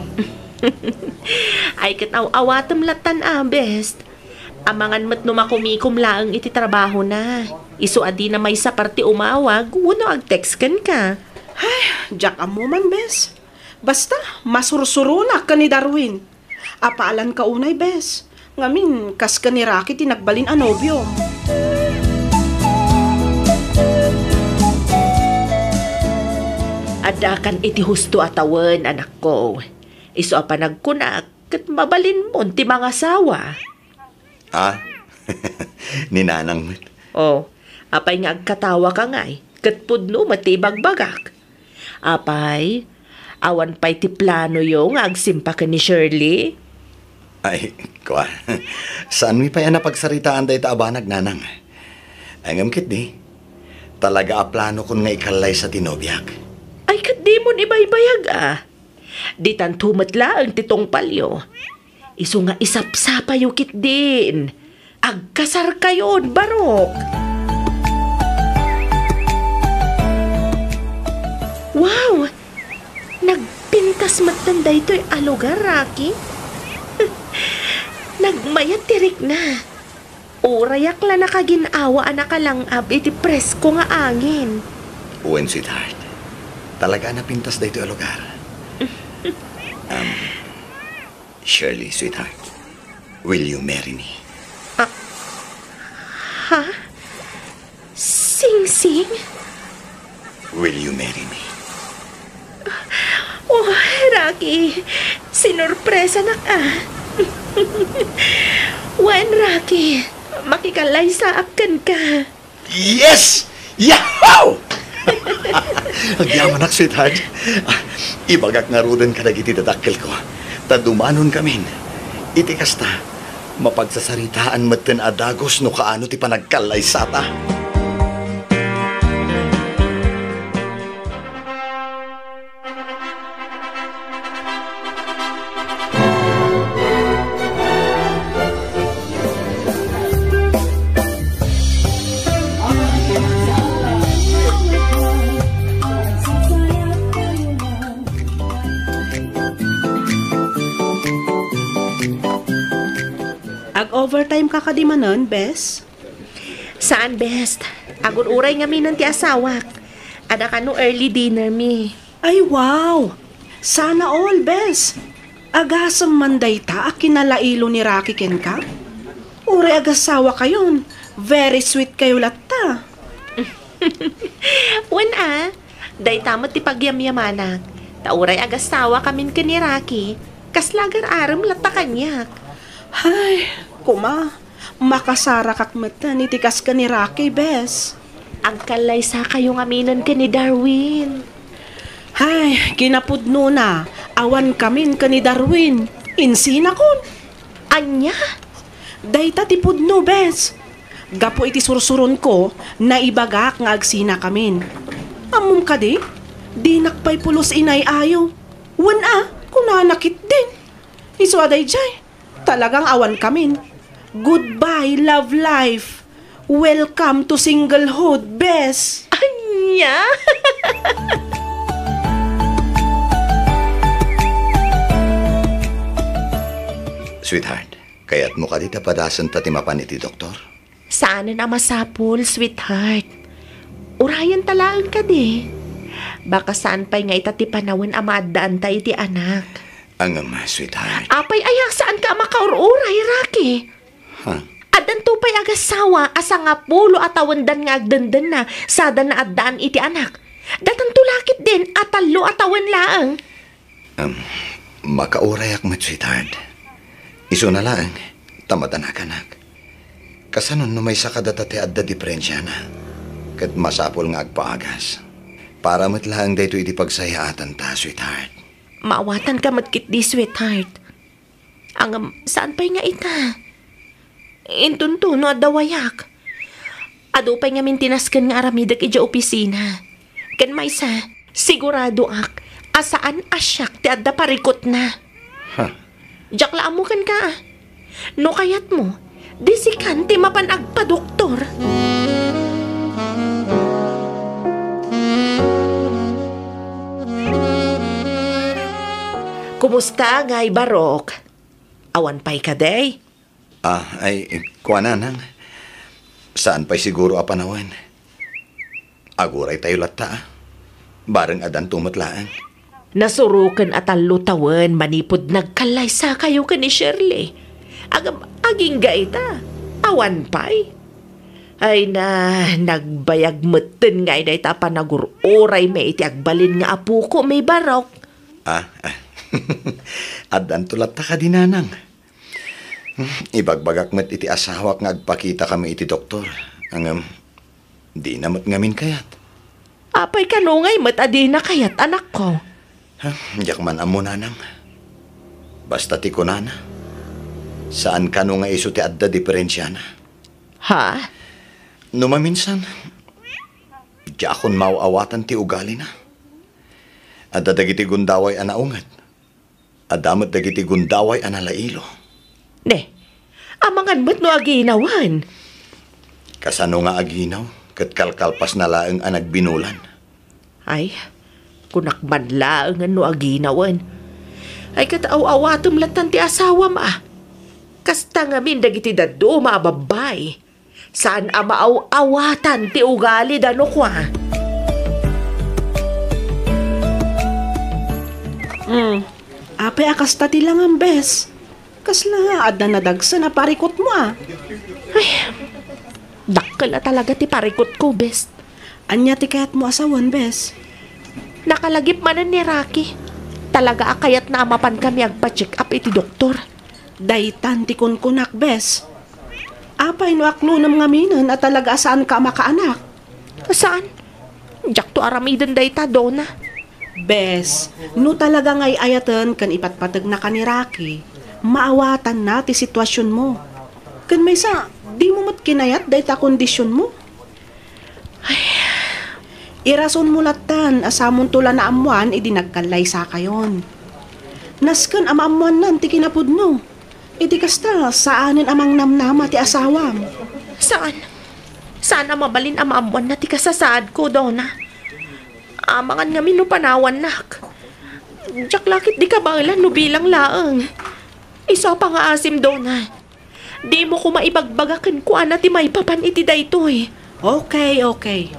Ay, ket aw-awatem lattan a, bes. Amangan met no makumikom laeng iti trabahona. Isu a dina maysa parti umawag wenno ag-text kenka. Ay, diak ammo man, bes. Basta, masursuronak ken ni Darwin. Apaalanka unay, bes. Ngamin, kas ken ni Rocky ti nagbalin a nobiom. Addakan iti husto a tawen, anakko. Isu a panagkunak, ket mabalinmon ti mangasawa. Ha? Ni Nanang met. Oh, apay nga agkatawaka ngay, ket pudno met ti ibagbagak. Apay, awan pay ti planoyo nga agsimpa ken ni Shirley? Ay, kua. Saanmi pay a napagsaritaan dayta a banag, Nanang. Ay, ngem ketdi, talaga a planokon nga ikallaysa ti nobiak. Ay, ket dimon ibaybayag, a. Ditanto met laeng ti tungpalyo. Isu nga isapsapayo ketdin. Agkasarkayon, barok. Wow! Nagpintas daytoy a lugar, Rocky? Nagmayat ti rikna. Urayak la nakagin-awa a nakalang-ab iti presko nga angin. Wen, sweetheart. Talaga a napintas daytoy a lugar. Um, Shirley, sweetheart, will you marry me? Ah, ha? Singsing? Will you marry me? Oh, Rocky, sinurpresanak a. Wen, Rocky, makikallaysaak kenka. Yes! Yahoo! Agyamanak, sweetheart. Ah, ibagak ngaruden kadagiti dadakkelko ta dumanonkamin. Iti kasta, mapagsasaritaan metten a dagus no kaano ti panagkallaysata. Ag-overtime ka kadi manen, bes? Saan, bes. Agur-uray ngamin ti asawak. Adda kano early dinner mi. Ay, wow! Sana all, bes. Agasem man dayta a kinalailo ni Rocky kenka? Uray agasawa kayon, very sweet kayo latta. Wen a, dayta met ti pagyamyamanak. Ta uray agasawa kamin ken ni Rocky, kasla agar-arem latta kaniak. Ay, kuma, makasarakak metten iti kas ken ni Rocky, bes. Agkallaysa kayo ngaminen ken ni Darwin. Hay, kinapudnona, awan kamin ken ni Darwin. Insinakon. Ania? Dayta ti pudno, bes. Gapu iti sursuronko, naibagak nga agsina kamin. Ammom kadi? Dinak pay pulos inay-ayo. Wen a, kunana ketdin. Isu a daydiay, talagang awan kamin. Goodbye, love life. Welcome to singlehood, bes. Ania? Sweetheart, kayatmo kadi ta padasenta ti mapan iti doktor? Saanen a masapul, sweetheart. Urayenta laeng kadi. Baka saan pay nga ita ti panawen a maaddaanta iti anak. Ngem, sweetheart. Apay aya, saanka a makaur-uray, Rocky? Ha? Addanto pay agasawa a sangapulo a tawendan nga agdendenna sada naaddaan iti anak. Datanto la ketdin a tallo a tawen laeng. Em, makaurayak met, sweetheart. Isuna laeng, ta madanakanak. Kasano no maysa kadata ti adda diperensiana? Ket masapul nga agpaagas. Para met laeng daytoy iti pagsayaatanta, sweetheart. Maawatanka met ketdi, sweetheart. Ngem, saan pay nga ita? Intonto no adda wayak. Adu pay ngamin ti nasken nga aramidek idiay opisina. Ken maysa, siguradoak a saan a siak ti adda parikutna. Ha? Diak la ammo kenka. No kayatmo, di sikan ti mapan agpadoktor. Kumusta ngay, Barok? Awan pay kadi? Ah, ay, kuana, nang. Saan pay siguro a panawen. Aguraytayo latta, ah. Bareng addanto met laeng. Nasuroken a tallo tawen manipud nagkallaysakayo ken ni Shirley. Agam-, agingga ita. Awan pay. Ay na, nagbayag metten ngay dayta a panagur-uraymi iti agbalin nga apoko, mi Barok. Ah, ah. Addanto latta kadi, nanang. Ibagbagak met iti asawak nga agpakitakami iti doktor. Ngem, dina met ngamin kayat. Apay kano ngay met a dina kayat, anakko? Ha, diak man ammo, nanang. Basta ti kunana, saan kano nga isu ti adda diperensiana. Ha? No maminsan, diakon maaw-awatan ti ugalina. Adda dagiti gundaway a naunget. Adda met dagiti gundaway a nalailo. Ne, amangan met no aginawen. Kasano nga aginaw ket kalkalpasna laeng a nagbinulan? Ay, kunak man laengen no aginawen. Ay, ket aw-awatem lattan ti asawam a. Kasta ngamin dagiti dadduma a babbai. Saan a maaw-awatan ti ugalida no kua. Hmm. Apay a kasta ti langam, bes? Kasla adda nadagsen a parikutmo a? Ay, dakkel a talaga ti parikutko, bes. Ania ti kayatmo a sawen, bes? Nakalagip manen ni Rocky. Talaga a kayatna a mapankami agpa-check up iti doktor. Daytan ti kunkunak, bes. Apay no aklonem ngaminen a talaga a saanka a makaanak? Saan? Diakto aramiden dayta, Dona. Bes, no talaga nga ay-ayaten ken ipatpategnaka ni Rocky, maawatanna ti situasionmo. Ken maysa, dimo met kinayat dayta kondisionmo. Ay. Irasonmo lattan a samonto la naammoan idi nagkallaysakayon. Nasken a maammoannan ti kinapudno. Iti kasta, saanen a mangnamnama ti asawam. Saan? Saan a mabalin a maammoanna ti kasasaadko, Dona. Amangan ngamin no panawannak. Diak la ket di kabaelan no bilang laeng. Isu a pangaasim, Dona. Dimo koma ibagbaga kenkuana ti maipapan iti daytoy. Okay, okay.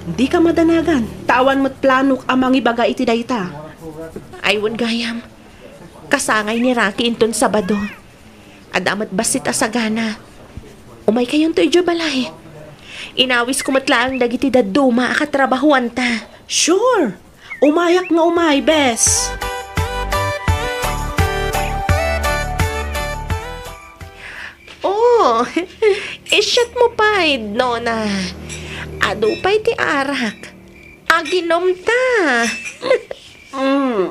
Dika madanagan, ta awan met planok a mangibaga iti dayta. Ay, wen gayam. Kasangay ni Rocky inton Sabado. Adda met bassit a sagana. Umaykayonto idiay balay. Inawisko met laeng dagiti dadduma a katrabahoanta. Sure! Umayak nga umay, bes. Oh, i-shot mo pay, Dona. Adu pay ti arak. Aginom ta. Mm,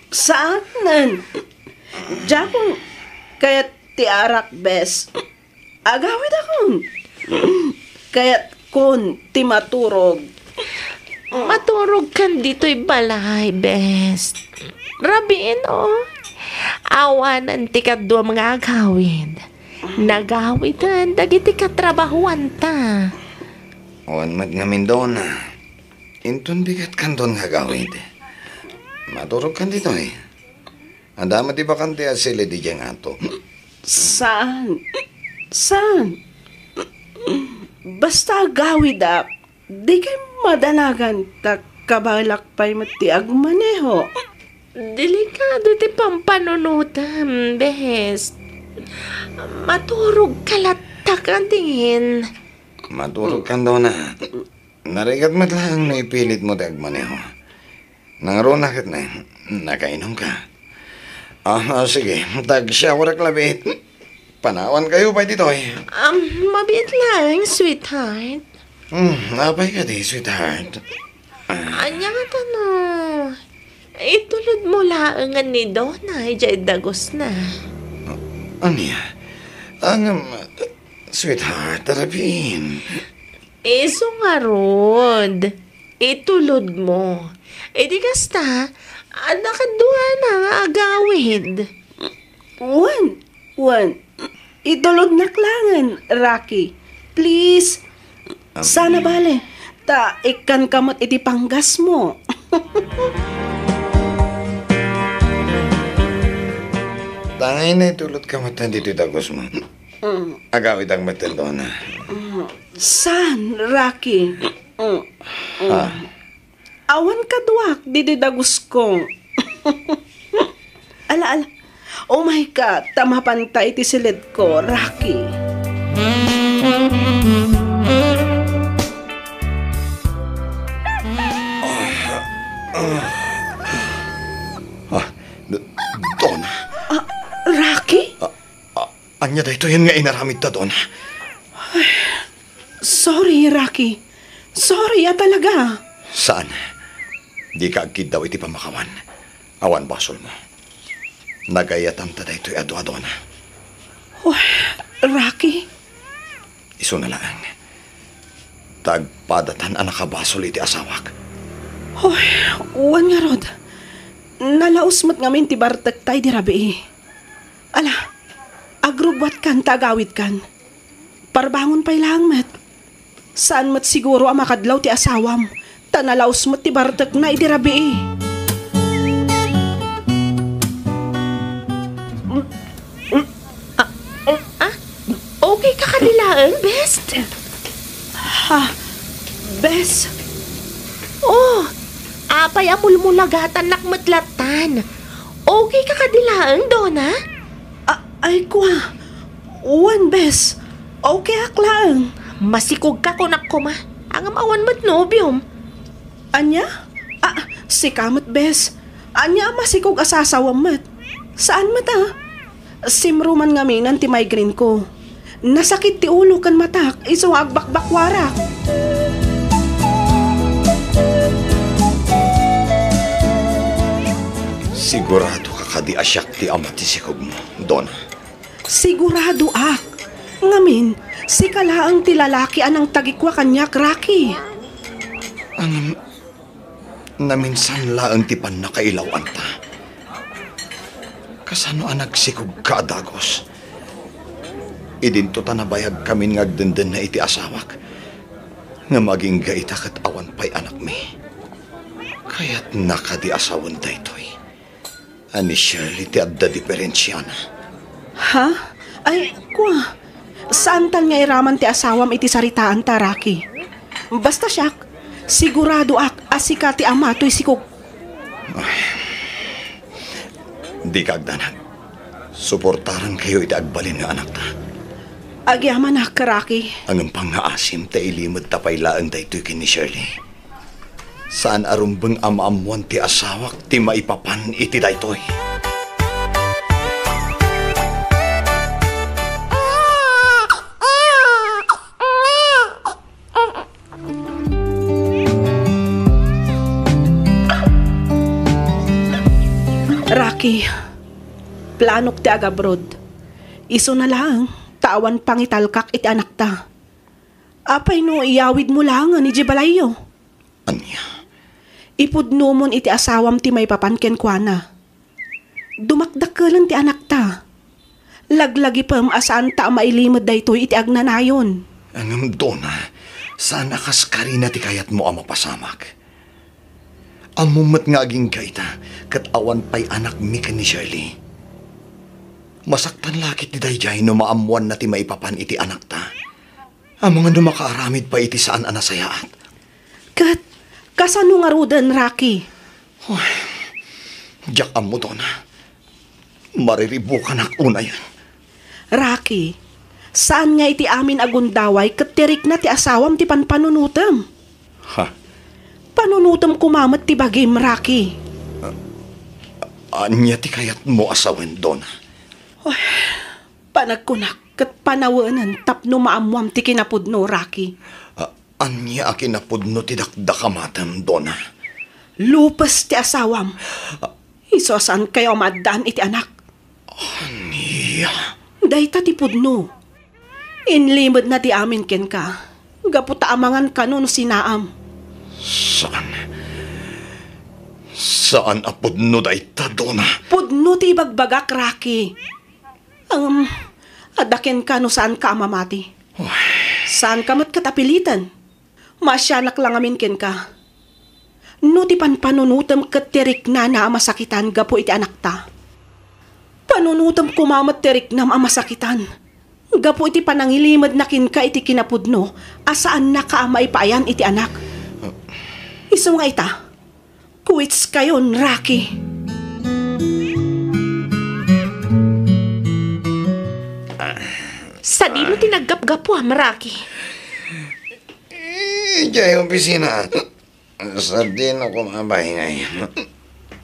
saanen. Diakon kayat ti arak, bes. Agawidakon. Kayatkon ti maturog. Maturogkan ditoy balay, bes. Rabiin, oh. Awanen ti kaduam nga agawid. Nagawiden dagiti katrabahoanta. Awan met ngamin, Dona. Inton bigatkan don nga agawid. Maturogkan ditoy. Adda met ti bakante a silid idiay ngato. Saan? Saan? Basta agawidak, dikay madanagan ta kabaelak pay met ti agmaneho. Delikado ti pampanunotem, bes. Maturog ka latta kadin. Maturog kan, Dona. Narigat met laeng no ipilitmo ti agmaneho. Nangruna ket na, nakainom ka. Ah, ah, sige, tag-shower ak labiit. Panawan kayo pay ditoy. Um, mabiit laeng, sweetheart. Hmm, apay kadi, sweetheart? Ah. Ania nga tano? Itulod mo laeng ni Dona idiay dagusna. Ania? Ang, um, sweetheart, arapin. Isu ngarud, itulod mo. Idi kasta, adda kaduana nga agawid. Wen, wen. Itulodnak laengen, Rocky. Please. Am- Sana bale. Ta ikkan ka met iti panggasmo. Tangay na itulod ka met ditoy dagusmo. Mm. Agawid ak met, Dona. Mm. Saan, Rocky? Mm. Mm. Ah. Awan kaduak ditoy dagusko. Ala, ala. Umay ka, ta mapanta iti silidko, Rocky. Ah, D-, Dona. Ah, Rocky? Ah, ah, ania daytoyen nga inaramidta, Dona? Ay, sorry, Rocky. Sorry a talaga. Saan? Dika agkiddaw iti pamakawan. Awan basolmo. Nagayatanta daytoy a dua, Dona. Oh, Rocky? Isuna laeng. Ta agpadatan a nakabasol iti asawak. Hoy, wen ngarud. Nalaus met ngamin ti bartekta idi rabii. Ala, agrubbuatkan ta agawidkan. Parbangon pay laeng met. Saan met siguro a makadlaw ti asawam, ta nalaus met ti bartekna idi rabii. Eng, bes? Ha? Bes? Oh, apay a mulmulagatannak met lattan? Okay ka kadi laeng, Dona? A-, ay, kua. Wen, bes. Okay ak laeng. Masikog ka, kunak koma. Ngem awan met nobiom. Ania? Ah, sika met, bes. Ania a masikog a sasawem met? Saan met, ah? Simruman ngaminen ti migraine ko. Nasakit ti ulo ken matak, isu nga agbakbakwarak. Sigurado ka kadi a siak ti ama ti sikogmo, Dona? Siguradoak. Ngamin, sika laeng ti lalaki a nangtagikua kaniak, Rocky. Ngem, naminsan laeng ti pannakailawanta. Kasano a nagsikogka a dagus? Idinto ta nabayagkamin nga agdendenna iti asawak, ngem agingga ita ket awan pay anakmi. Kayatna kadi a sawen daytoy a ni Shirley ti adda diperensiana? Ha? Ay, kua, saantan nga iraman ti asawam iti saritaanta, Rocky. Basta siak, siguradoak a sika ti ama toy sikog. Ay, dika agdanag. Suportarankayo iti agbalin nga anakta. Agyamanak, Rocky. Ngem pangngaasim ta ilimedta pay laeng daytoy ken ni Shirley. Saan a rumbeng a maammoan ti asawak ti maipapan iti daytoy. Rocky, planok ti agabroad. Isuna laeng ta awan pangitalkak iti anakta. Apay no iyawidmo laengen idiay balayyo? Ania? Ipudnomon iti asawam ti maipapan kenkuana. Dumakdakkelen ti anakta. Laglagipem a saanta a mailimed daytoy iti agnanayon. Ngem, Dona, saan a kas karina ti kayatmo a mapasamak? Ammom met nga agingga ita, ket awan pay anakmi ken ni Shirley. Masaktan la ketdi daydiay no maammoanna ti maipapan iti anakta. Amangan no makaaramid pay iti saan a nasayaat. Ket kasano ngaruden, Rocky? Uy, diak ammo, Dona. Mariribukanak unayen. Rocky, saan nga iti amin a gundaway ket ti rikna ti asawam ti panpanunotem? Ha? Panunotem koma met ti bagim, Rocky. Ania ti kayatmo a sawen, Dona? Uy, panagkunak ket panawenen tapno maammoam ti kinapudno, Rocky. A-, ania a kinapudno ti dakdakamatem, Dona? Lupes ti asawam. A- Isu a saankayo a maaddaan iti anak. Ania? Dayta ti pudno. Inlimedna ti amin kenka, gapu ta amangan kano no sinaam. Saan. Saan a pudno dayta, Dona. Pudno ti ibagbagak, Rocky. Ngem, adda kenka no saanka a mamati. Uy. Saanka met ket a piliten. Maasianak la ngamin kenka. No ti panpanunotem ket ti riknana a masakitan gapu iti anakta. Panunotem koma met ti riknam a masakitan gapu iti panangilimedna kenka iti kinapudno a saannaka a maipaayan iti anak. Isu nga ita, quits kayon, Rocky. Sadino ti naggapgapuam, Rocky? Idiay opisina. Sadino koma baybay?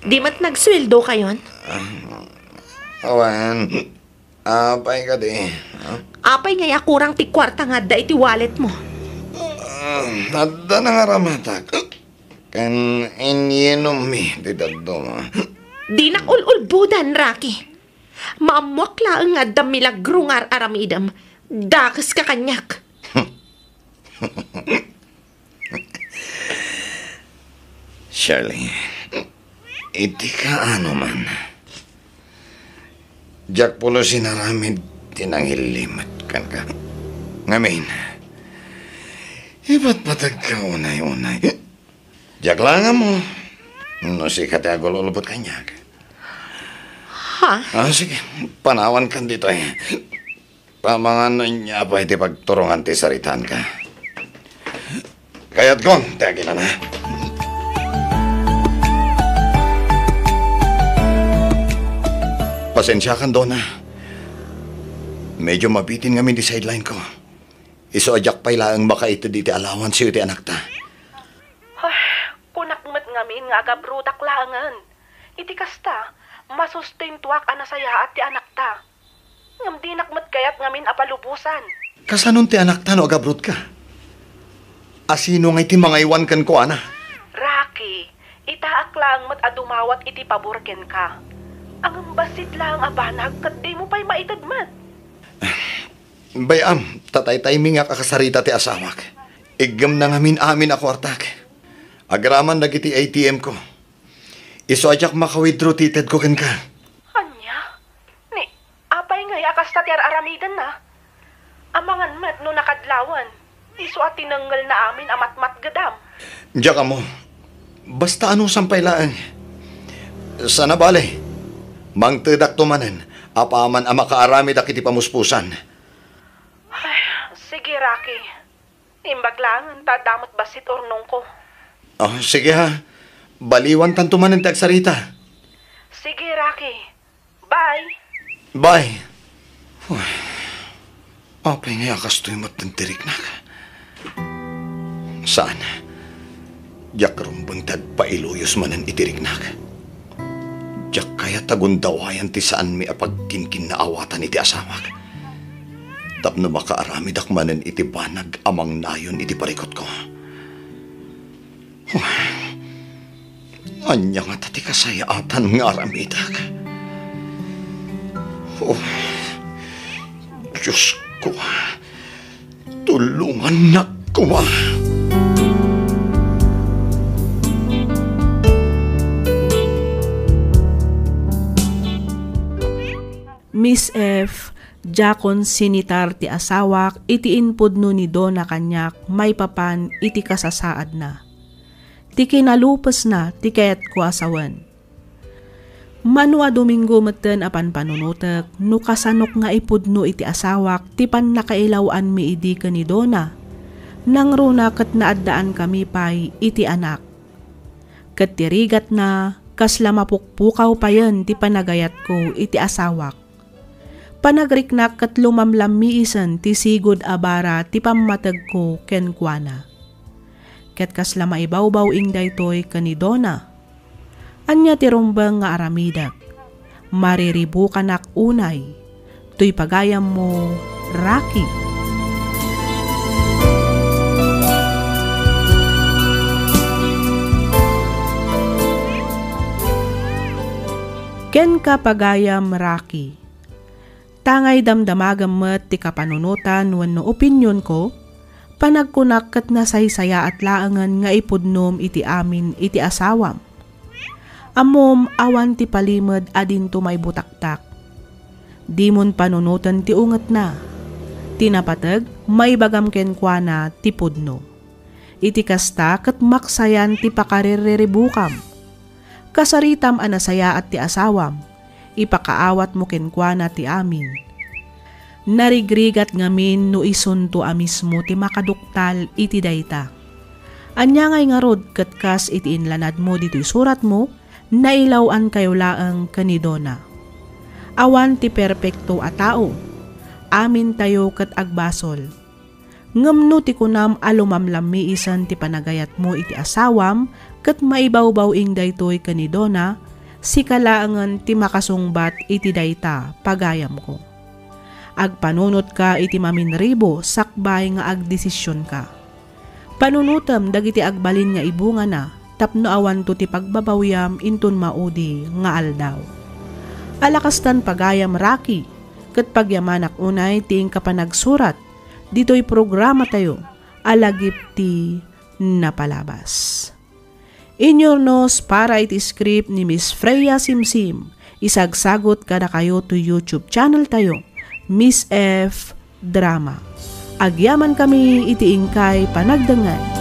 Di met nagsueldo kayon? Awan. Apay kadi, ha? Apay ngay a kurang ti kuarta nga adda iti walletmo? Ah, adda nangaramatak. Ken inyinommi ti dadduma. Dinak ul-ulbodan, Rocky. Maammoak laeng nga adda milagro nga ar-aramidem. Dakeska kaniak. Shirley, iti kaano man, diak pulos inaramid ti nangilimed kenka. Ngamin, ipatpatagka unay-unay. Diak la ammo no sika ti agul-ulbod kaniak. Ha? Ah, sige, panawankan ditoy. Amangan ania pay ti pagturongan ti saritaanka. Kayatko ti aginana. Pasensiakan, Dona. Medyo mabitin ngamin ti sideline ko. Isu a diak pay laeng makaited iti allowance-yo iti anakta. Ay, kunak met ngamin nga agabrodak laengen. Iti kasta, masustentuak a nasayaat ti anakta. Ngem dinak met kayat ngamin a palubosan. Kasanon ti anakta no agabrodka? A sino ngay ti mangaywan kenkuana? Rocky, itaak laeng met a dumawat iti pabor kenka. Ngem bassit laeng a banag ket dimo pay maited met. Bay-am, ta tay-timingak a kasarita ti asawak. Iggemna ngamin amin a kuartak. Agraman dagiti A T M ko. Isu a diak maka-withdraw ti itedko kenka. Ania? Ni, apay ngay a kasta ti ar-aramidenna? Amangan met no nakadlawan, isu a tinengngelna amin a matmatgedam. Diak ammo. Basta anusam pay laeng. Sana bale, mangtedakto manen apaman a makaaramidak iti pamuspusan. Ay, sige, Rocky. Imbag laeng ta adda met bassit urnongko. Oh, sige ha. Baliwantanto manen ti agsarita. Sige, Rocky. Bye. Bye. Uy, apay ngay a kastoy met ti riknak? Saan? Diak rumbeng ti agpailuyos manen iti riknak. Diak kayat a gundawayan ti saanmi a pagkinkinnaawatan iti asawak. Tapno makaaramidak manen iti banag a mangnayon iti parikutko. Ania ngata ti kasayaatan nga aramidak? Oh, Diosko, tulongannak koma. Miss F, diakon sinitar ti asawak iti impudno ni Dona kaniak maipapan iti kasasaadna. Ti kinalupesna ti kayatko a sawen. Mano a Domingo metten a panpanunotek no kasanok nga ipudno iti asawak ti pannakailaw-anmi idi ken ni Dona. Nangruna ket naaddaankami pay iti anak. Ket ti rigatna, kasla mapukpukaw payen ti panagayatko iti asawak. Panagriknak ket lumamlammiisen ti sigud a bara ti pammategko kenkuana. Ket kasla maibawbaw-ing daytoy ken ni Dona. Ania ti rumbeng nga aramidek? Mariribukanak unay. Toy pagayammo, Rocky. Kenka, pagayam Rocky. Tangay damdamagem met ti kapanunotan wenno opinionko, panagkunak ket nasaysayaat laengen nga ipudnom iti amin iti asawam. Ammom, awan ti palimed a dinto maibutaktak. Dimon panunoten ti ungetna. Ti napateg, maibagam kenkuana ti pudno. Iti kasta, ket maksayan ti pakarirriribukam. Kasaritam a nasayaat ti asawam, ipakaawatmo kenkuana ti amin. Narigrigat ngamin no isunto a mismo ti makaduktal iti dayta. Ania ngay ngarud ket kas iti inlanadmo ditoy suratmo, nailaw-ankayo laeng ken ni Dona. Awan ti perpekto a tao. Amintayo ket agbasol. Ngem no ti kunam a lumamlammiisen ti panagayatmo iti asawam ket maibawbaw-ing daytoy ken ni Dona, sika laengen ti makasungbat iti dayta, pagayamko. Agpanunotka iti maminribo sakbay nga agdesisionka. Panunotem dagiti agbalin nga ibungana tapno awanto ti pagbabawiam inton maudi nga aldaw. Ala kastan, pagayam Rocky, ket pagyamanak unay ti inka panagsurat ditoy programatayo a Lagip ti Napalabas. Inyurnos para iti script ni Miss Freya Simsim, isagsagut kadakayo to YouTube channel tayo, Miss F Drama. Agyamankami iti inkay panagdengngeg.